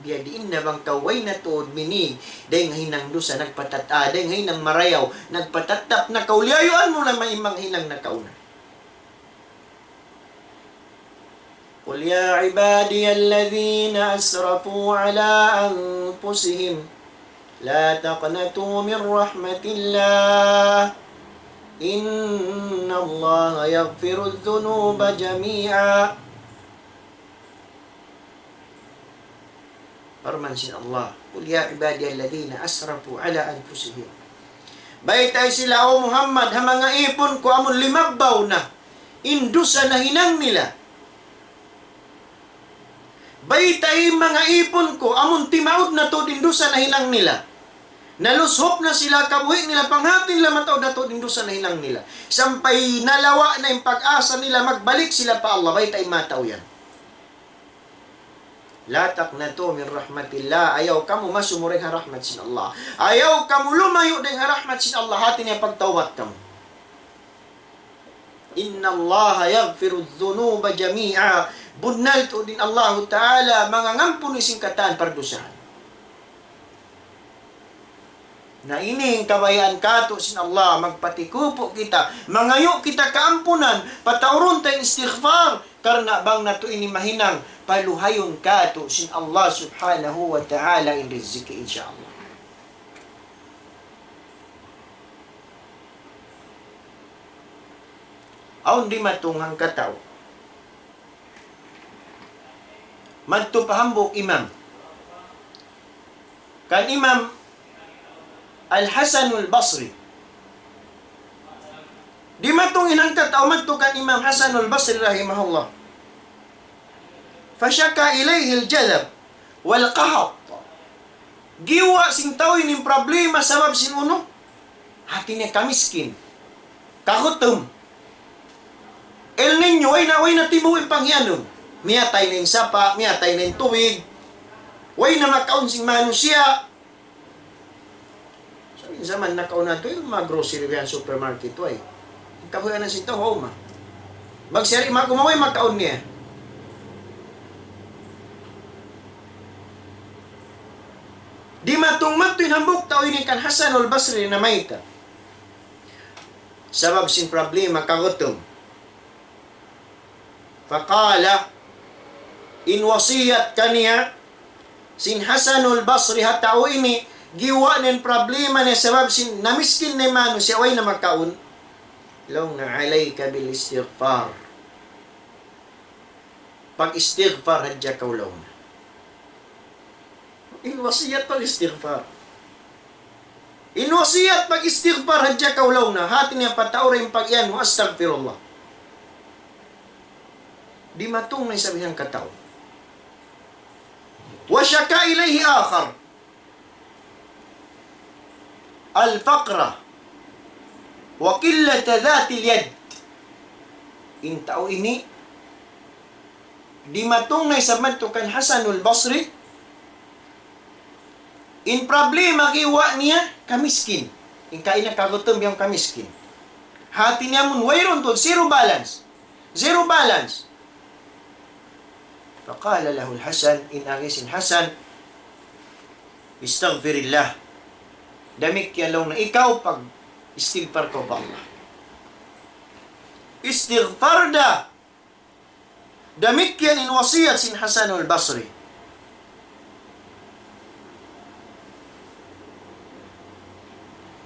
Biyadiin na bang kaw way na tuud minig dayn ha hinang dusa, nagpatat-, ah, dayn ha hinang marayaw, nagpatattap na kaw, liyayuan mu na in manga hinang nakauna. قل يا عبادي الذين أسرفوا على أنفسهم لا تقنطوا من رحمة الله إن الله يغفر الذنوب جميعا. Parman sin Allah, قل يا عبادي الذين أسرفوا على أنفسهم. Baytai sila, O Muhammad, ha manga ipun ku amun limabbaw na. in dusa nahinang nila. Baytai manga ipun ku, amun timaud na tuud in dusa nahinang nila. Nalushup na sila, kabuhi' nila, panghati nila mataud na tuud in dusa nahinang nila. Sampay nalawa' na in pag-asa nila, magbalik sila pa Allah, baytai manga tau yan. لا تقنطوا من رحمة الله. Ayaw kamu masumu dayn ha rahmat sin Allah. Ayaw kamu lumayu' dayn ha rahmat sin Allah. Hati niya pagtawbat kamu. إن الله يغفر الذنوب جميعا. Bunnal tuud in Allahu Ta'ala mangangampun sin katan pardusahan. Na ini in kabayaan katu' sin Allah, magpatikupu' kita, mangayu' kita kaampunan, pataurun ta in istighfar, karna' bang natu' ini mahinang, paluhayun katu' sin Allah Subhanahu wa Ta'ala in riziki, insya Allah. Awn dimatung hangkatau. Madtu pa hambuuk imam. Kan Imam Al-Hasanul Basri. Dimatung in hangkatau madtu kan Imam Hasanul Basri rahimahullah. فشكا إليه الجذب والقحط. Giyuwa' sin tau ini in problema sabab sin unu? Hati niya kamiskin. Kagutum. El Niño, way na, way na tibu' in panghiyanun. Miyatay na in sapa', miyatay na in tubig. Way na makaun sin manusiya'. Sa' in jaman nakauna tu, in manga grocery yan, supermarket, way. In kabuhianan sin tau, hauma. Bang siya di' maguma, way makaun niya. Dimatung madtu in hambuuk tau ini kan Hasanul Basri na mayta'. Sabab sin problema kagutum. فقال, in wasiyat kaniya sin Hasanul Basri ha tau ini, giyuwa' niya in problema niya sabab sin namiskin na in manusiya', way na makaun. Laung niya, عليك بالاستغفار. Pag-istighfar hadja kaw laung niya. In wasiyat pag-istighfar. In wasiyat pag-istighfar hadja kaw laung niya. Hati niya pataud in pag-iyan mu, astaghfirullah. Dimatung na isab hangkatau. وشكا إليه آخر الفقر وقلة ذات اليد. In tau ini, dimatung na isab madtu kan Hasanul Basri, in problema giyuwa' niya, kamiskin. In kaina kagutum biya' kamiskin. Hati niya amun wayruun tuud, zero balance. Zero balance. فقال له الحسن, in agi sin Hasan, استغفر الله. Damikkiyan laung niya ikaw pag-istighfar kaw pa Allah. Istighfar da. Damikkiyan in wasiyat sin Hasanul Basri.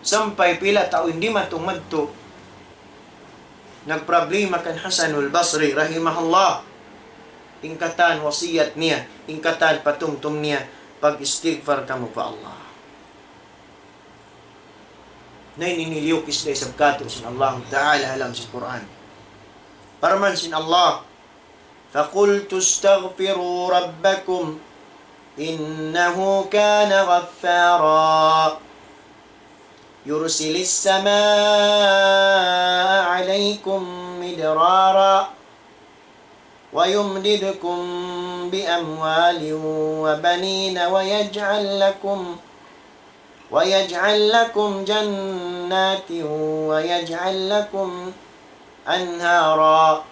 Sampay pila tau in dimatung madtu, nagproblema kan Hasanul Basri rahimahullah. In katan wasiyat niya, in katan patumtum niya, pag-istighfar kamu pa Allah. Na ini in liyukis da isab kātu' sin Allahu Ta'ala ha lawm sin Qur'an. Parman sin Allah, فقلت استغفروا ربكم إنه كان غفارا يرسل السماء عليكم مدرارا ويمددكم بأموال وبنين ويجعل لكم ويجعل لكم جنات ويجعل لكم أنهارا.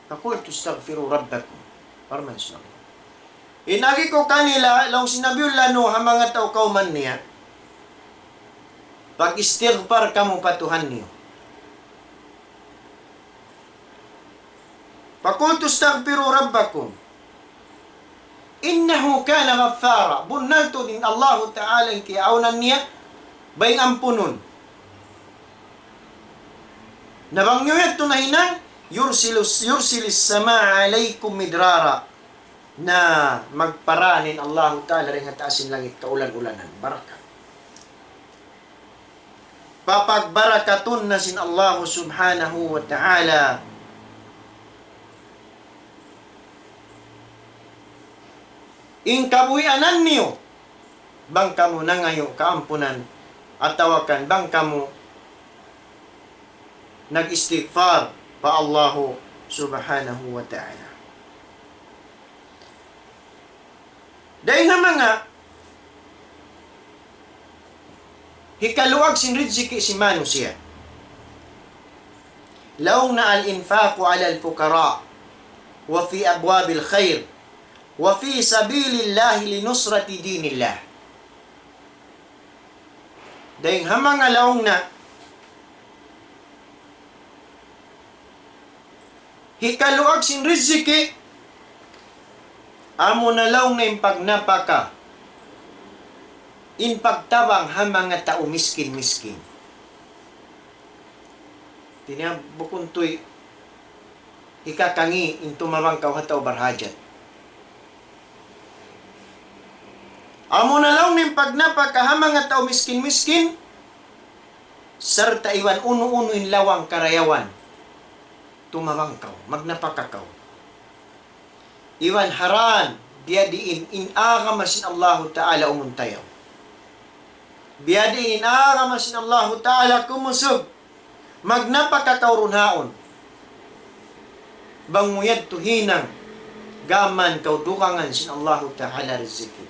فقلت استغفروا ربكم. Parman sin Allah. In agi ku kanila, laung sin Nabiullah Nuh ha manga tau kawman niya, pag-istighfar kamu pa Tuhan niyu. فقلت استغفروا ربكم إنه كان غفارا. Bunnal tuud in Allahu Ta'ala in kiyaawnan niya, baying ampunun. Na bang niyu yadtu nahinang, يرسل, يرسل السماء عليكم مدرارا. Na magpara in Allahu Ta'ala dayn ha taas sin langit kaulan-ulanan, barakat. papagbarakatun na sin Allahu Subhanahu wa Ta'ala in kabuhianan niyu, bang kamu nangayu' kaampunan, atawa kan bang kamu nag-istighfar pa Allahu Subhanahu wa Ta'ala. Dayn ha manga hikaluag sin riziki sin manusiya'. Laung niya الإنفاق على الفقراء وفي أبواب الخير وفي سبيل الله لنصرة دين الله. Dayn ha manga laung niya hikaluag sin riziki, amuna laung niya in pagnapaka, in pagtabang ha manga tau miskin-miskin. Hati niya bukun tuud hikakangi' in tumabang kaw ha tau barhajat. Amuna laung niya in pagnapaka ha manga tau miskin-miskin, sarta' iban unu-unu in lawang karayawan. Tumabang kaw, magnapaka kaw. Iban ha dān, biyadiin in agama sin Allahu Ta'ala umuntayaw. Biyadiin in agama sin Allahu Ta'ala kumusug. Magnapaka kaw duun haun. Bang mu yadtu hinang, gām kaw dugangan sin Allahu Ta'ala riziki.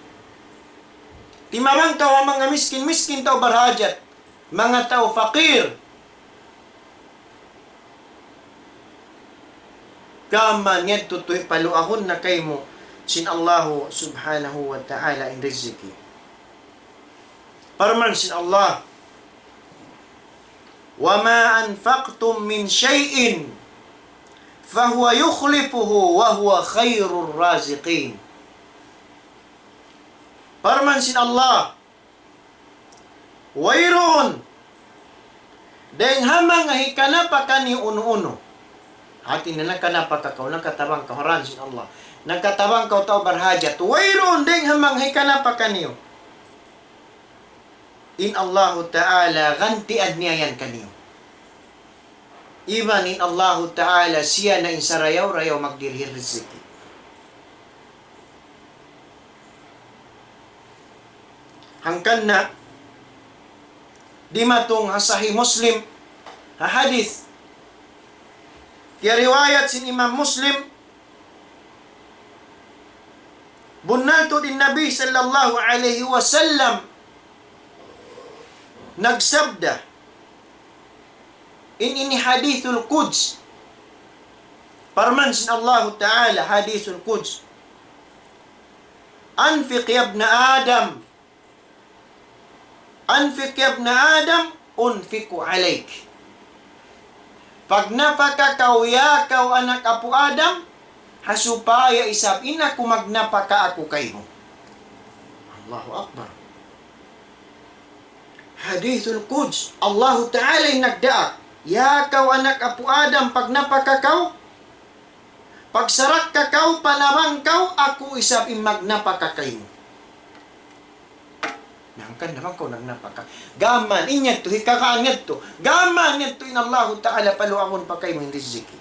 Timabang kaw ha manga miskin-miskin tau barhajat, manga tau fakir. Gām yadtu tuud paluagun na kaymu sin Allahu Subhanahu wa Ta'ala in riziki. Parman sin Allah, وما أنفقتم من شيء فهو يخلفه وهو خير الرازقين. Parman sin Allah, wayruun dayn ha manga hikanapaka niyu unu-unu. Hati niya nakanapaka kaw, nakatabang kaw ha dān sin Allah. Nakatabang kaw tau barhajat. Wayruun dayn ha manga hikanapaka niyu in Allahu Ta'ala gantian niya yan kaniyu. Iban in Allahu Ta'ala siya na in sarayaw-rayaw magdirihil riziki. Hangkan na dimatung ha Sahih Muslim, ha hadith, kiyariwayat sin Imam Muslim, bunnal tuud in Nabi sallallahu alayhi wasallam nagsabda, in ini hadithul quds. Parman sin Allahu Ta'ala, hadithul quds. أنفق يا ابن آدم، أنفق يا ابن آدم، أنفق عليك. Pagnapaka kaw, ya kaw anak apu' Adam, ha supaya isab in aku magnapaka aku kaymu. Allahu Akbar. Hadithul Quds, Allahu Ta'ala in nagdaak, ya kaw anak apu' Adam, pagnapaka kaw, pagsarakka kaw, panabang kaw, aku isab in magnapaka kaymu. Hangkan na bang kaw nagnapaka. Gām, in yadtu, hikakaan yadtu. Gām yadtu in Allahu Ta'ala paluagun pa kaymu in riziki.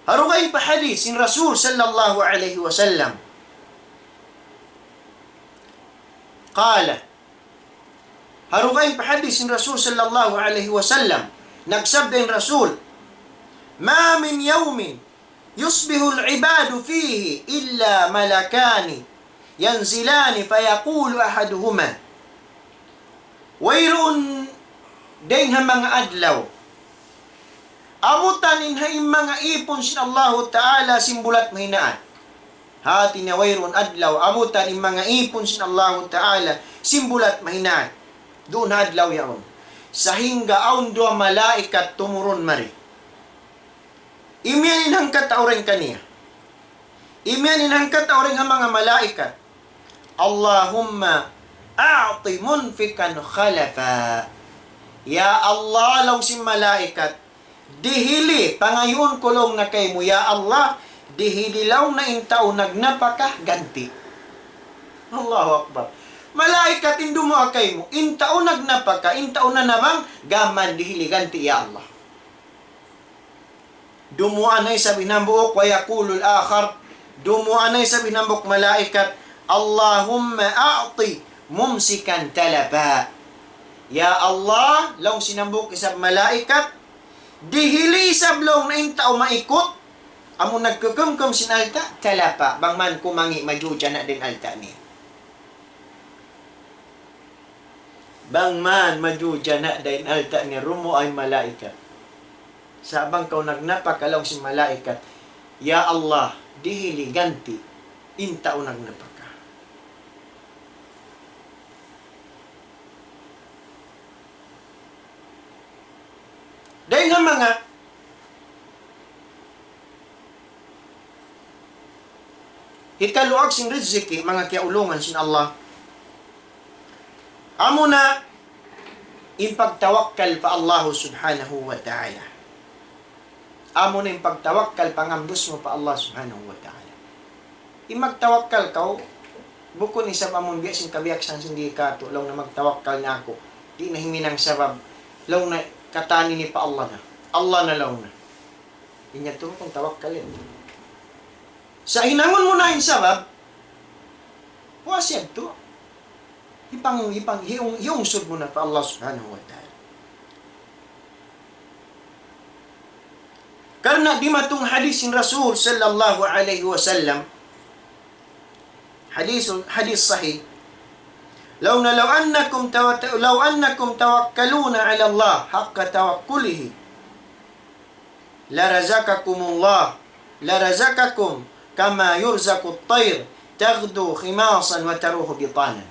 Ha dugaing pa hadith sin Rasul sallallahu alayhi wasallam. قال, ha dugaing pa hadith sin Rasul sallallahu alayhi wasallam, nagsabda in Rasul, ما من يوم يصبح العباد فيه إلا ملكان ينزلان فيقول أحدهما. Wayruun dayng ha manga adlaw abutan in ha in manga īpun sin Allahu Ta'ala sin bulat mahinaan. Hāti niya wayruun adlaw abutan in manga īpun sin Allahu Ta'ala sin bulat mahinaan. Duun ha adlaw yaun. Sahingga awn duwa malaikat tumurun mari. Imiyan in hangkatau dayn kaniya. Imiyan in hangkatau dayn ha manga malaikat. اللهم أعط منفقا خلفا. Ya Allah, laung sin malaikat, dihili, pangayuun ku laung na kaymu, ya Allah, dihili laung na in tau nagnapaka ganti'. Allahu Akbar. Malaikat in dumuwaa kaymu. In tau nagnapaka, in tau nanabang, gām man dihili ganti' ya Allah. Dumuwaa na isab in hambuuk, ويقول الآخر. Dumuwaa na isab in hambuuk malaikat, اللهم أعط ممسكا تلفا. Ya Allah, laung sin hambuuk isab malaikat, dihili isab laung niya in tau maikut, amu nagkukumkum sin alta', talafa, bang man kumangi' majujana' da in alta' niya. Bang man majujana' da in alta' niya, dumuwaa in malaikat. Sa' bang kaw nagnapaka laung sin malaikat, "Ya Allah, dihili ganti' in tau nagnapaka." Dayn ha manga hikaluag sin riziki, manga kiyaulungan sin Allah. Amuna in pagtawakkal pa Allah subhanahu wa ta'ala. Amuna in pagtawakkal, pangamdus mu pa Allah subhanahu wa ta'ala. In magtawakkal kaw, bukun isab amun biya' sin kabiyaksahan sin di' katu', laung na magtawakkal na aku. Di' na himinang sabab, laung na katan ini pa Allah na. Allah na laung na. In yadtu bukun tawakkal yan. Sa' hinangun mu na in sabab, puas yadtu. Hipang-, hipang-, hiung-, hiungsud mu na pa Allah subhanahu wa ta'ala. Karna' dimatung hadis sin Rasul sallallahu alayhi wasallam, hadis, hadis sahih. Laung niya, لو أنكم توت-، لو أنكم توكلون على الله حق توكله لرزقكم الله، لرزقكم كما يرزق الطير تغدو خماصا وتروح بطانا.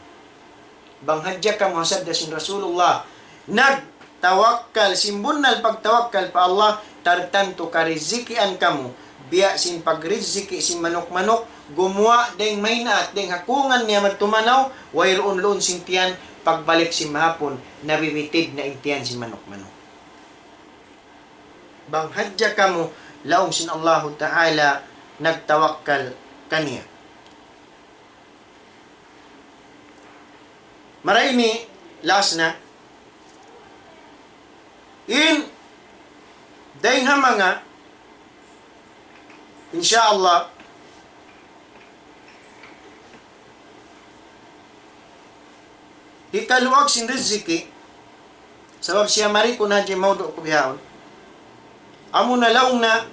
Bang hadja kamu, ha sabda sin Rasulullah, nagtawakkal, sin bunnal pagtawakkal pa Allah, tartantu karizikian kamu, biya' sin pagriziki sin manuk-manuk, gumuwa' dayng maynaat, dayng ha kungan niya madtu manaw, wayruun luun sin tiyan, pagbalik sin mahapun, nabibitid na in tiyan sin manuk-manuk. Bang hadja kamu, laung sin Allahu Ta'ala, nagtawakkal kaniya. Marayaw ini, last na. In, dayng ha manga, insya Allah, hikaluag sin riziki, sabab siya mari ku na hadja in mawdu' ku bihaun. Amuna laung niya,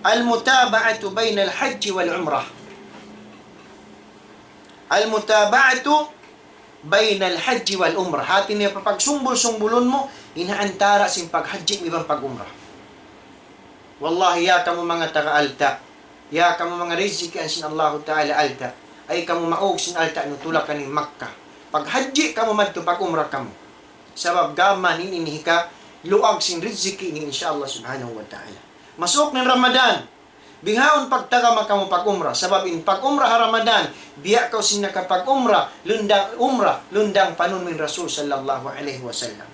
المتابعة بين الحج والعمرة. المتابعة بين الحج والعمرة. Hati niya papagsumbul-sumbulun mu, in ha antara' sin paghajji iban pag-umrah. Wallahi, ya kamu manga taga alta', ya kamu manga rizikian sin Allahu Ta'ala alta', ay kamu maug sin alta' niyu tulakan in Makkah. Paghajji kamu madtu, pag-umrah kamu. Sabab gām man ini in hikaluag sin riziki ini, insya Allah subhanahu wa ta'ala. Masuuk na in Ramadan, bihaun pagtagama kamu pag-umrah. Sabab in pag-umrah ha Ramadan, biya' kaw sin nakapag-umrah, lundang umrah, lundang panun in Rasul sallallahu alayhi wasallam.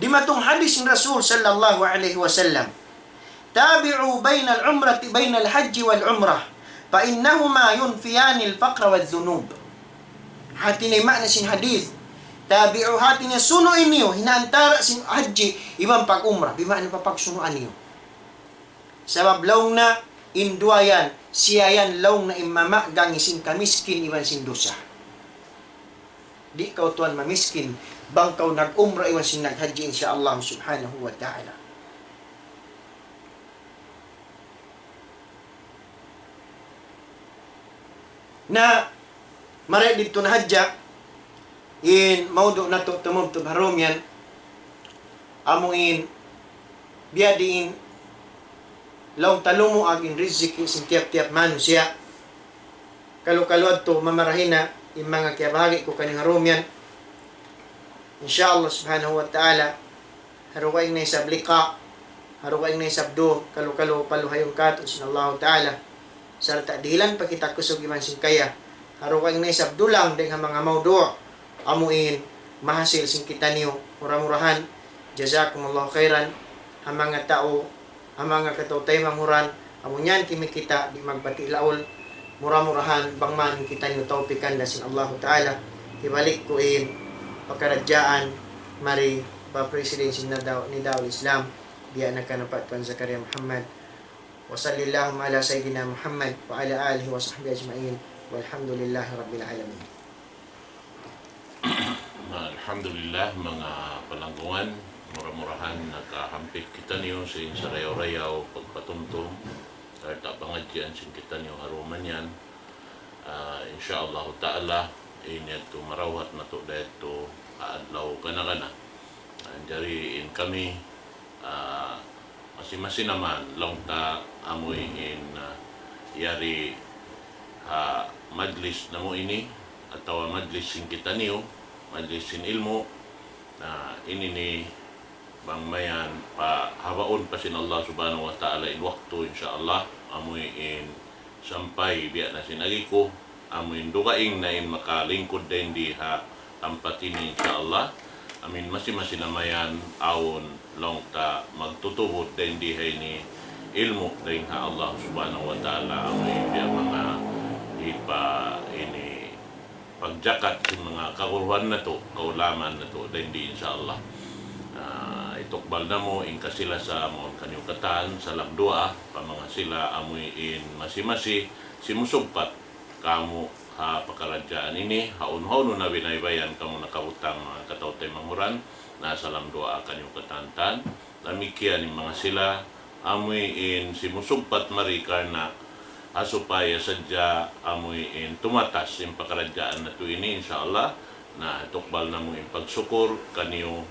Dimatung hadis sin Rasul sallallahu alayhi wasallam, تابعوا بين العمرة، بين الحج والعمرة، فإنهما ينفيان الفقر والذنوب. Hati niya maana sin hadis, tabi'u, hati niya sunu' niyu, in ha antara' sin hajji iban pag-umrah, bimaana papagsunu' niyu. Sabab laung niya in duwa yan, siya yan laung niya in mamagang sin kamiskin iban sin dusa. Di' kaw tuwan mamiskin, bang kaw nag-umrah iban sin naghajji, insya Allah subhanahu wa ta'ala. Na, mari didtu na hadja, in mawdu' natu' tumubtub ha dum yan, amu in, biya' diin, laung ta lumuag in riziki sin tiyap-tiyap manusiya'. Kalu-kalu adtu mamarahi na in manga kiyabahagi' ku kaniyu ha dum yan. Insya Allah subhanahu wa ta'ala, ha dugaing na isab liqa', ha dugaing na isab dum, kalu-kalu paluhayun katu' sin Allahu ta'ala. Sarta' dihilan pa kita kusug iban sin kaya. Ha dugaing na isab dulang dayng ha manga mawdu', amu in mahasil sin kitaniyu, mura-murahan. Jazakumullahu khairan. Ha manga tau, ha manga kataw-taymanghuran, amu yan kimikita' di' magbati' laul. Mura-murahan bang man kitaniyu tawpikan da sin Allahu Ta'ala, hibalik ku in pakaradjaan mari pa President sin Nadaw-, Nidaul Islam, biya' na kanapat Tuan Zakaria Muhammad. وصل اللهم على سيدنا محمد وعلى آله وصحبه أجمعين والحمد لله رب العالمين. Alhamdulillah, manga palanggungan, mura-murahan nakahampit kitaniyu sin sarayaw-rayaw pagpatumtum, sarta' pangadjian sin kitaniyu ha dum yan. Ah, insya Allah Ta'ala, ini yadtu marawhat natu' da yadtu ha adlaw gana-gana. Ah, jari in kami, ah, masi-masi na man, laung ta amuin, ah, yari ha majlis namu' ini, atawa majlis sin kitaniyu, majlis sin ilmu', na ini ini bang mayan pahabaun pa sin Allah Subhanahu wa Ta'ala in waktu, insya Allah, amuin sampay biya' na sin agi ku, amuin dugaing na in makalingkud dayn di ha tampat ini, insya Allah. Amuin masi-masi na mayan awn laung ta magtutubud dayn di ha ini ilmu' dayn ha Allah Subhanahu wa Ta'ala, amuin biya' manga hipa ini pagjakat sin manga kaguruhan natu', kaulamaan natu', dayn di, insya Allah. Ah, itukbal namu' in kasilasa mawn kaniyu katan, salam duwaa pa manga sila amuin masi-masi simusugpat kamu ha pakaradjaan ini, hawnu-hawnu na binaybayan kamu nakabutang manga kataw-taymanghuran, na salam duwaa kaniyu katan-katan. Damikkiyan in manga sila, amuin simusugpat mari karna' ha supaya sadja amuin tumatas in pakaradjaan natu' ini, insya Allah. Na tukbal namu' in pagsukur kaniyu,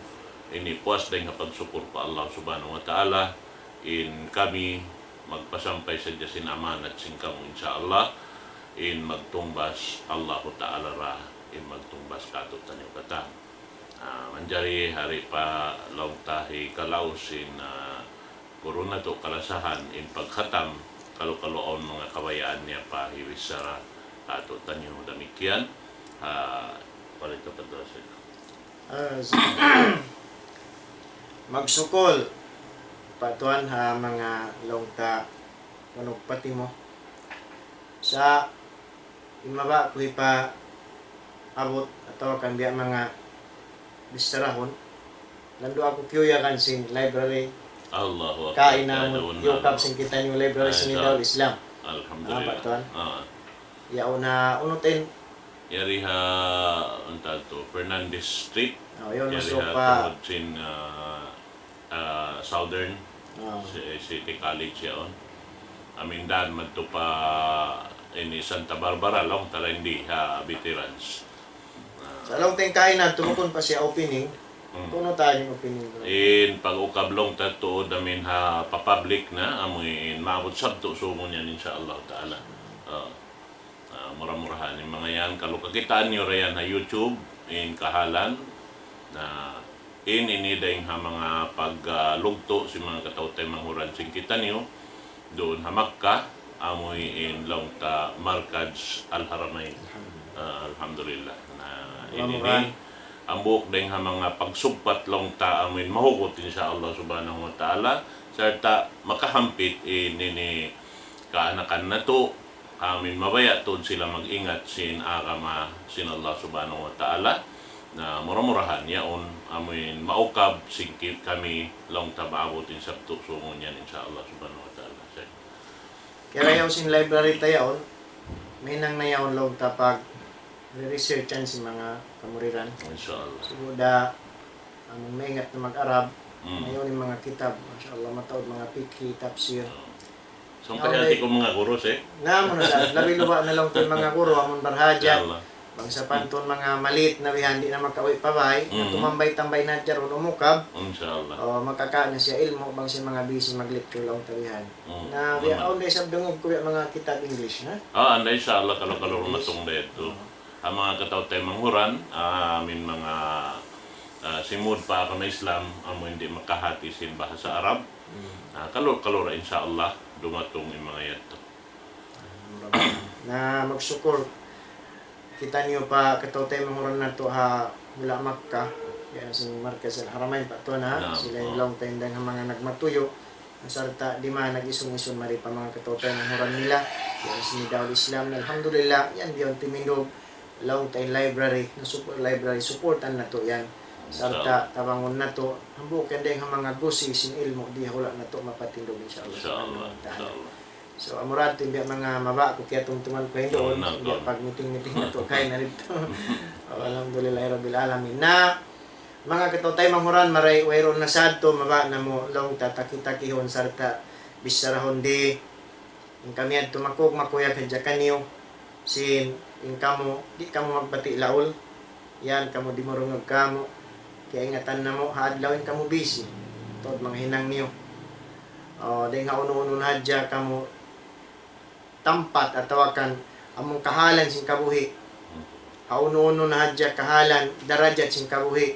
ini puas dayn ha pagsukur pa Allah Subhanahu wa Ta'ala, in kami magpasampay sadja sin amanat sin kamu, insya Allah, in magtungbas Allahu Ta'ala ra, in magtungbas kātu'niyu katan. Ah, manjari hari pa laung ta hikalaus sin, ah, guru natu' kalasahan in pagkhatam, kalu-kalu awn manga kabayaan niya pa hibichara kātu'niyu damikkiyan. Ah, palit ka pa daw, Sheikh. Ah, s-, magsukul pa Tuhan ha manga laung ta panugpati mu. Sa' in mabaya' ku hipaabut atawa kan biya' manga bicharahun, landu' aku kiyuyagan sin library. Allahu Akbar. Kaina mu yukab sin kitaniyu library sin Nidaul Islam. Alhamdulillah. Apa, Tuan? Ah. Yaun ha, unu in? Yari ha, unu ta tu, Fernandez Street. Oh, yaun. Yari ha, tuhud sin, ah, ah, Southern, ah, Ci-, City College yaun. Amuin dān madtu pa ini Santa Barbara, laung ta dayn di ha Veterans. Ah. Sa' laung ta in kainan, tumukun pa siya opening. Hmm. Kunu' ta in opening, bro. In pag-ukab laung ta tuud amuin ha pa-public na, amuin maabut Sabtu susungun yan, insya Allah Ta'ala. Ah. Ah, mura-murahan in manga yan. Kalu kakitaan niyu ra yan ha YouTube, in kahalan. Na, in ini dayn ha manga pag, ah, lugtu' sin manga kataw-taymanghuran sin kitaniyu. Duun ha Makkah, amuin laung ta Markaz Al-Haramain. Alhamdulillah. Ah, alhamdulillah. Na, ini ni, mura-murahan, hambuuk dayn ha manga pagsugpat laung ta amuin mahugut, insya Allah Subhanahu wa Ta'ala. Sarta' makahampit in ini kaanakan natu', amuin mabaya' tuud sila mag-ingat sin agama sin Allah Subhanahu wa Ta'ala. Na mura-murahan yaun, amuin maukab sin ki-, kami laung ta maabut in Sabtu susungun yan, insya Allah Subhanahu wa Ta'ala. Kiyarayaw sin library ta yaun, mahinang na yaun laung ta pag-researchan sin manga kamuriran. Insya Allah. Sumagawa', amun maingat na mag-Arab, hmm, mayta' in manga kitab, masha Allah, mataud manga fiqh, tafsir. Oh. So, awn kahati ku manga guru, sir. Na, amun na sa, labi luba na laung ta in manga guru, amun barhajat. Insya Allah. Bang sapantun manga maliit na bihan, di' na makauwi' pa bay, hmm, tumambay-tambay na hadja duun umukab. Insya Allah. O, makakawa' na siya ilmu', bang siya manga busy mag-lecture laung ta bihan. Hmm. Na, biya' awn da isab dungug ku biya' manga kitab English, na? Ah, anda, insya Allah, kalu-kalu dumatung da yadtu. Ha manga kataw-taymanghuran, ah, amuin manga, ah, simud pa agama Islam, amu in di' makahati sin bahasa Arab. Hmm. Ah, kalu-kalu ra, insya Allah, dumatung in manga yadtu. Na magsukul kitaniyu pa kataw-taymanghuran natu' ha hula' Makkah, yan sin Markaz Al-Haramain pa tuwan, ha? Naam. Sila in laung ta in dayn ha manga nagmatuyu'. Sarta' di' man nag-isun-isun mari pa manga kataw-taymanghuran nila. Yan sin Nida'ul Islam. Alhamdulillah, yan biya' timindug. Laung ta in library, na support, library, supportan natu' yan. Sarta' tabangun natu', hambuuk yan dayng ha manga gusi sin ilmu', di' ha hula' natu' mapatindug, insya Allah, insya Allah, subhanahu wa ta'ala. Insya Allah. So, amura tuud in biya' manga mabaya' ku kiyatumtuman ku hinduun, biya' pag-meeting-meeting natu' kaina didtu. Alhamdulillahi Rabbil Alamin. Na, manga kataw-taymanghuran, mari wayruun na sadtu, mabaya' namu' laung ta taki-takihun sarta' bicharahun di. In kami yadtu makug-, makuyag hadja kaniyu, sin in kamu, di' kamu magbati' laul, yan kamu dimurungug kamu', kaingatan namu', ha adlaw in kamu busy, tuud manga hinang niyu. O, dayng ha unu-unu na hadja kamu tampat atawa kan amun kahalan sin kabuhi'. Ha unu-unu na hadja kahalan, darajat sin kabuhi'.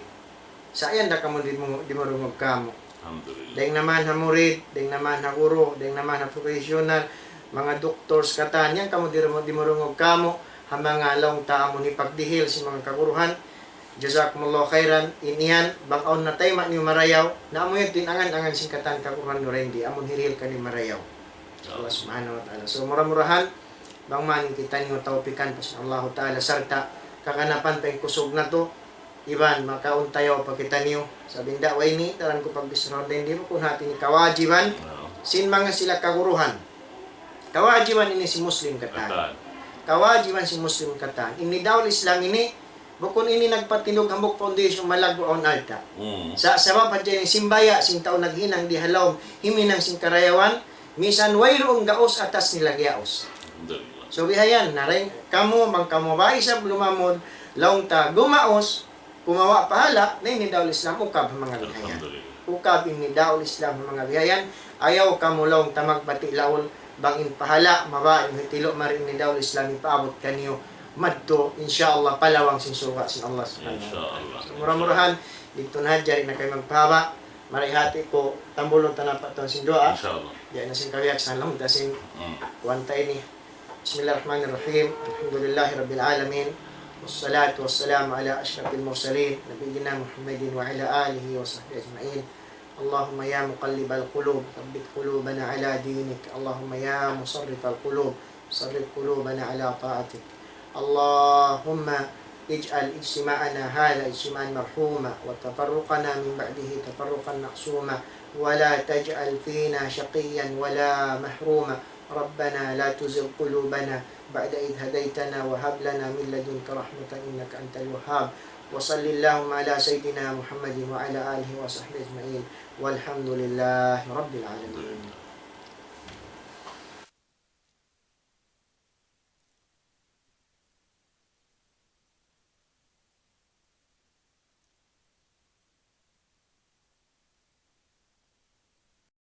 Sa' yan da kamu dimu-, dimurungug kamu'. Alhamdulillah. Dayng naman ha murid, dayng naman ha guru, dayng naman ha professional, manga doctors katan, yan kamu dirumu-, dimurungug kamu', ha manga laung ta amun hipagdihil sin manga kaguruhan. Jazakumullahu khairan, in yan, bang awn natayma' niyu marayaw, na amu yadtu in angan-angan sin katan kaguruhan niyu dindi, amun hirihil kaniyu marayaw. Allah Subhanahu wa Ta'ala. So, mura-murahan, bang man kitaniyu tawpikan pa sin Allahu Ta'ala, sarta' kaganapan pa in kusug natu', iban makauntayaw pa kitaniyu. Sabab in da'wa ini, daran ku pagbicharahun dindi, bukun hati ini kawajiban sin manga sila kaguruhan. Kawajiban ini sin Muslim katan. Kawajiban sin Muslim katan. In Nida'ul Islam ini, bukun ini nagpatindug hambuuk foundation malaggu' awn alta'. Sa' sabab hadja ini sin baya' sin tau naghinang di ha lawm, himinang sin karayawan, misan wayruun gaus atas nila gaus. Alhamdulillah. So, bihayan, na rin, kamu, bang kamu ba isab lumamud, laung ta, gumaus, kumawa' pahala', na in Nida'ul Islam, ukab ha manga bihayan. Alhamdulillah. Ukab in Nida'ul Islam ha manga bihayan, ayaw kamu laung ta magbati' laul, bang in pahala', mabaya' niyu hitilu' mari in Nida'ul Islam, ipaabut kaniyu. Madtu, insya Allah, pa lawang sin surga' sin Allah Subhanahu wa Ta'ala. Insya Allah. So, mura-murahan, didtu na hadja, di' na kayu magpahaba'. Mari hati ku, tambulun ta na pa tuwan sin duwaa. Insya Allah. Di' na sin kabiyaksahan laung ta sin kuwan ta ini. بسم الله الرحمن الرحيم. الحمد لله رب العالمين. والصلاة والسلام على أشرف المرسلين نبينا محمد وعلى آله وصحبه أجمعين. اللهم يا مقلب القلوب ثبت قلوبنا على دينك. اللهم يا مصرف القلوب صرف قلوبنا على طاعتك. اللهم اجعل اجتماعنا هذا اجتماعا مرحوما وتفرقنا من بعده تفرقا معصوما ولا تجعل فينا شقيا ولا محروما. ربنا لا تزغ قلوبنا بعد إذ هديتنا وهب لنا من لدنك رحمة إنك أنت الوهاب. وصل اللهم على سيدنا محمد وعلى آله وصحبه أجمعين. والحمد لله رب العالمين.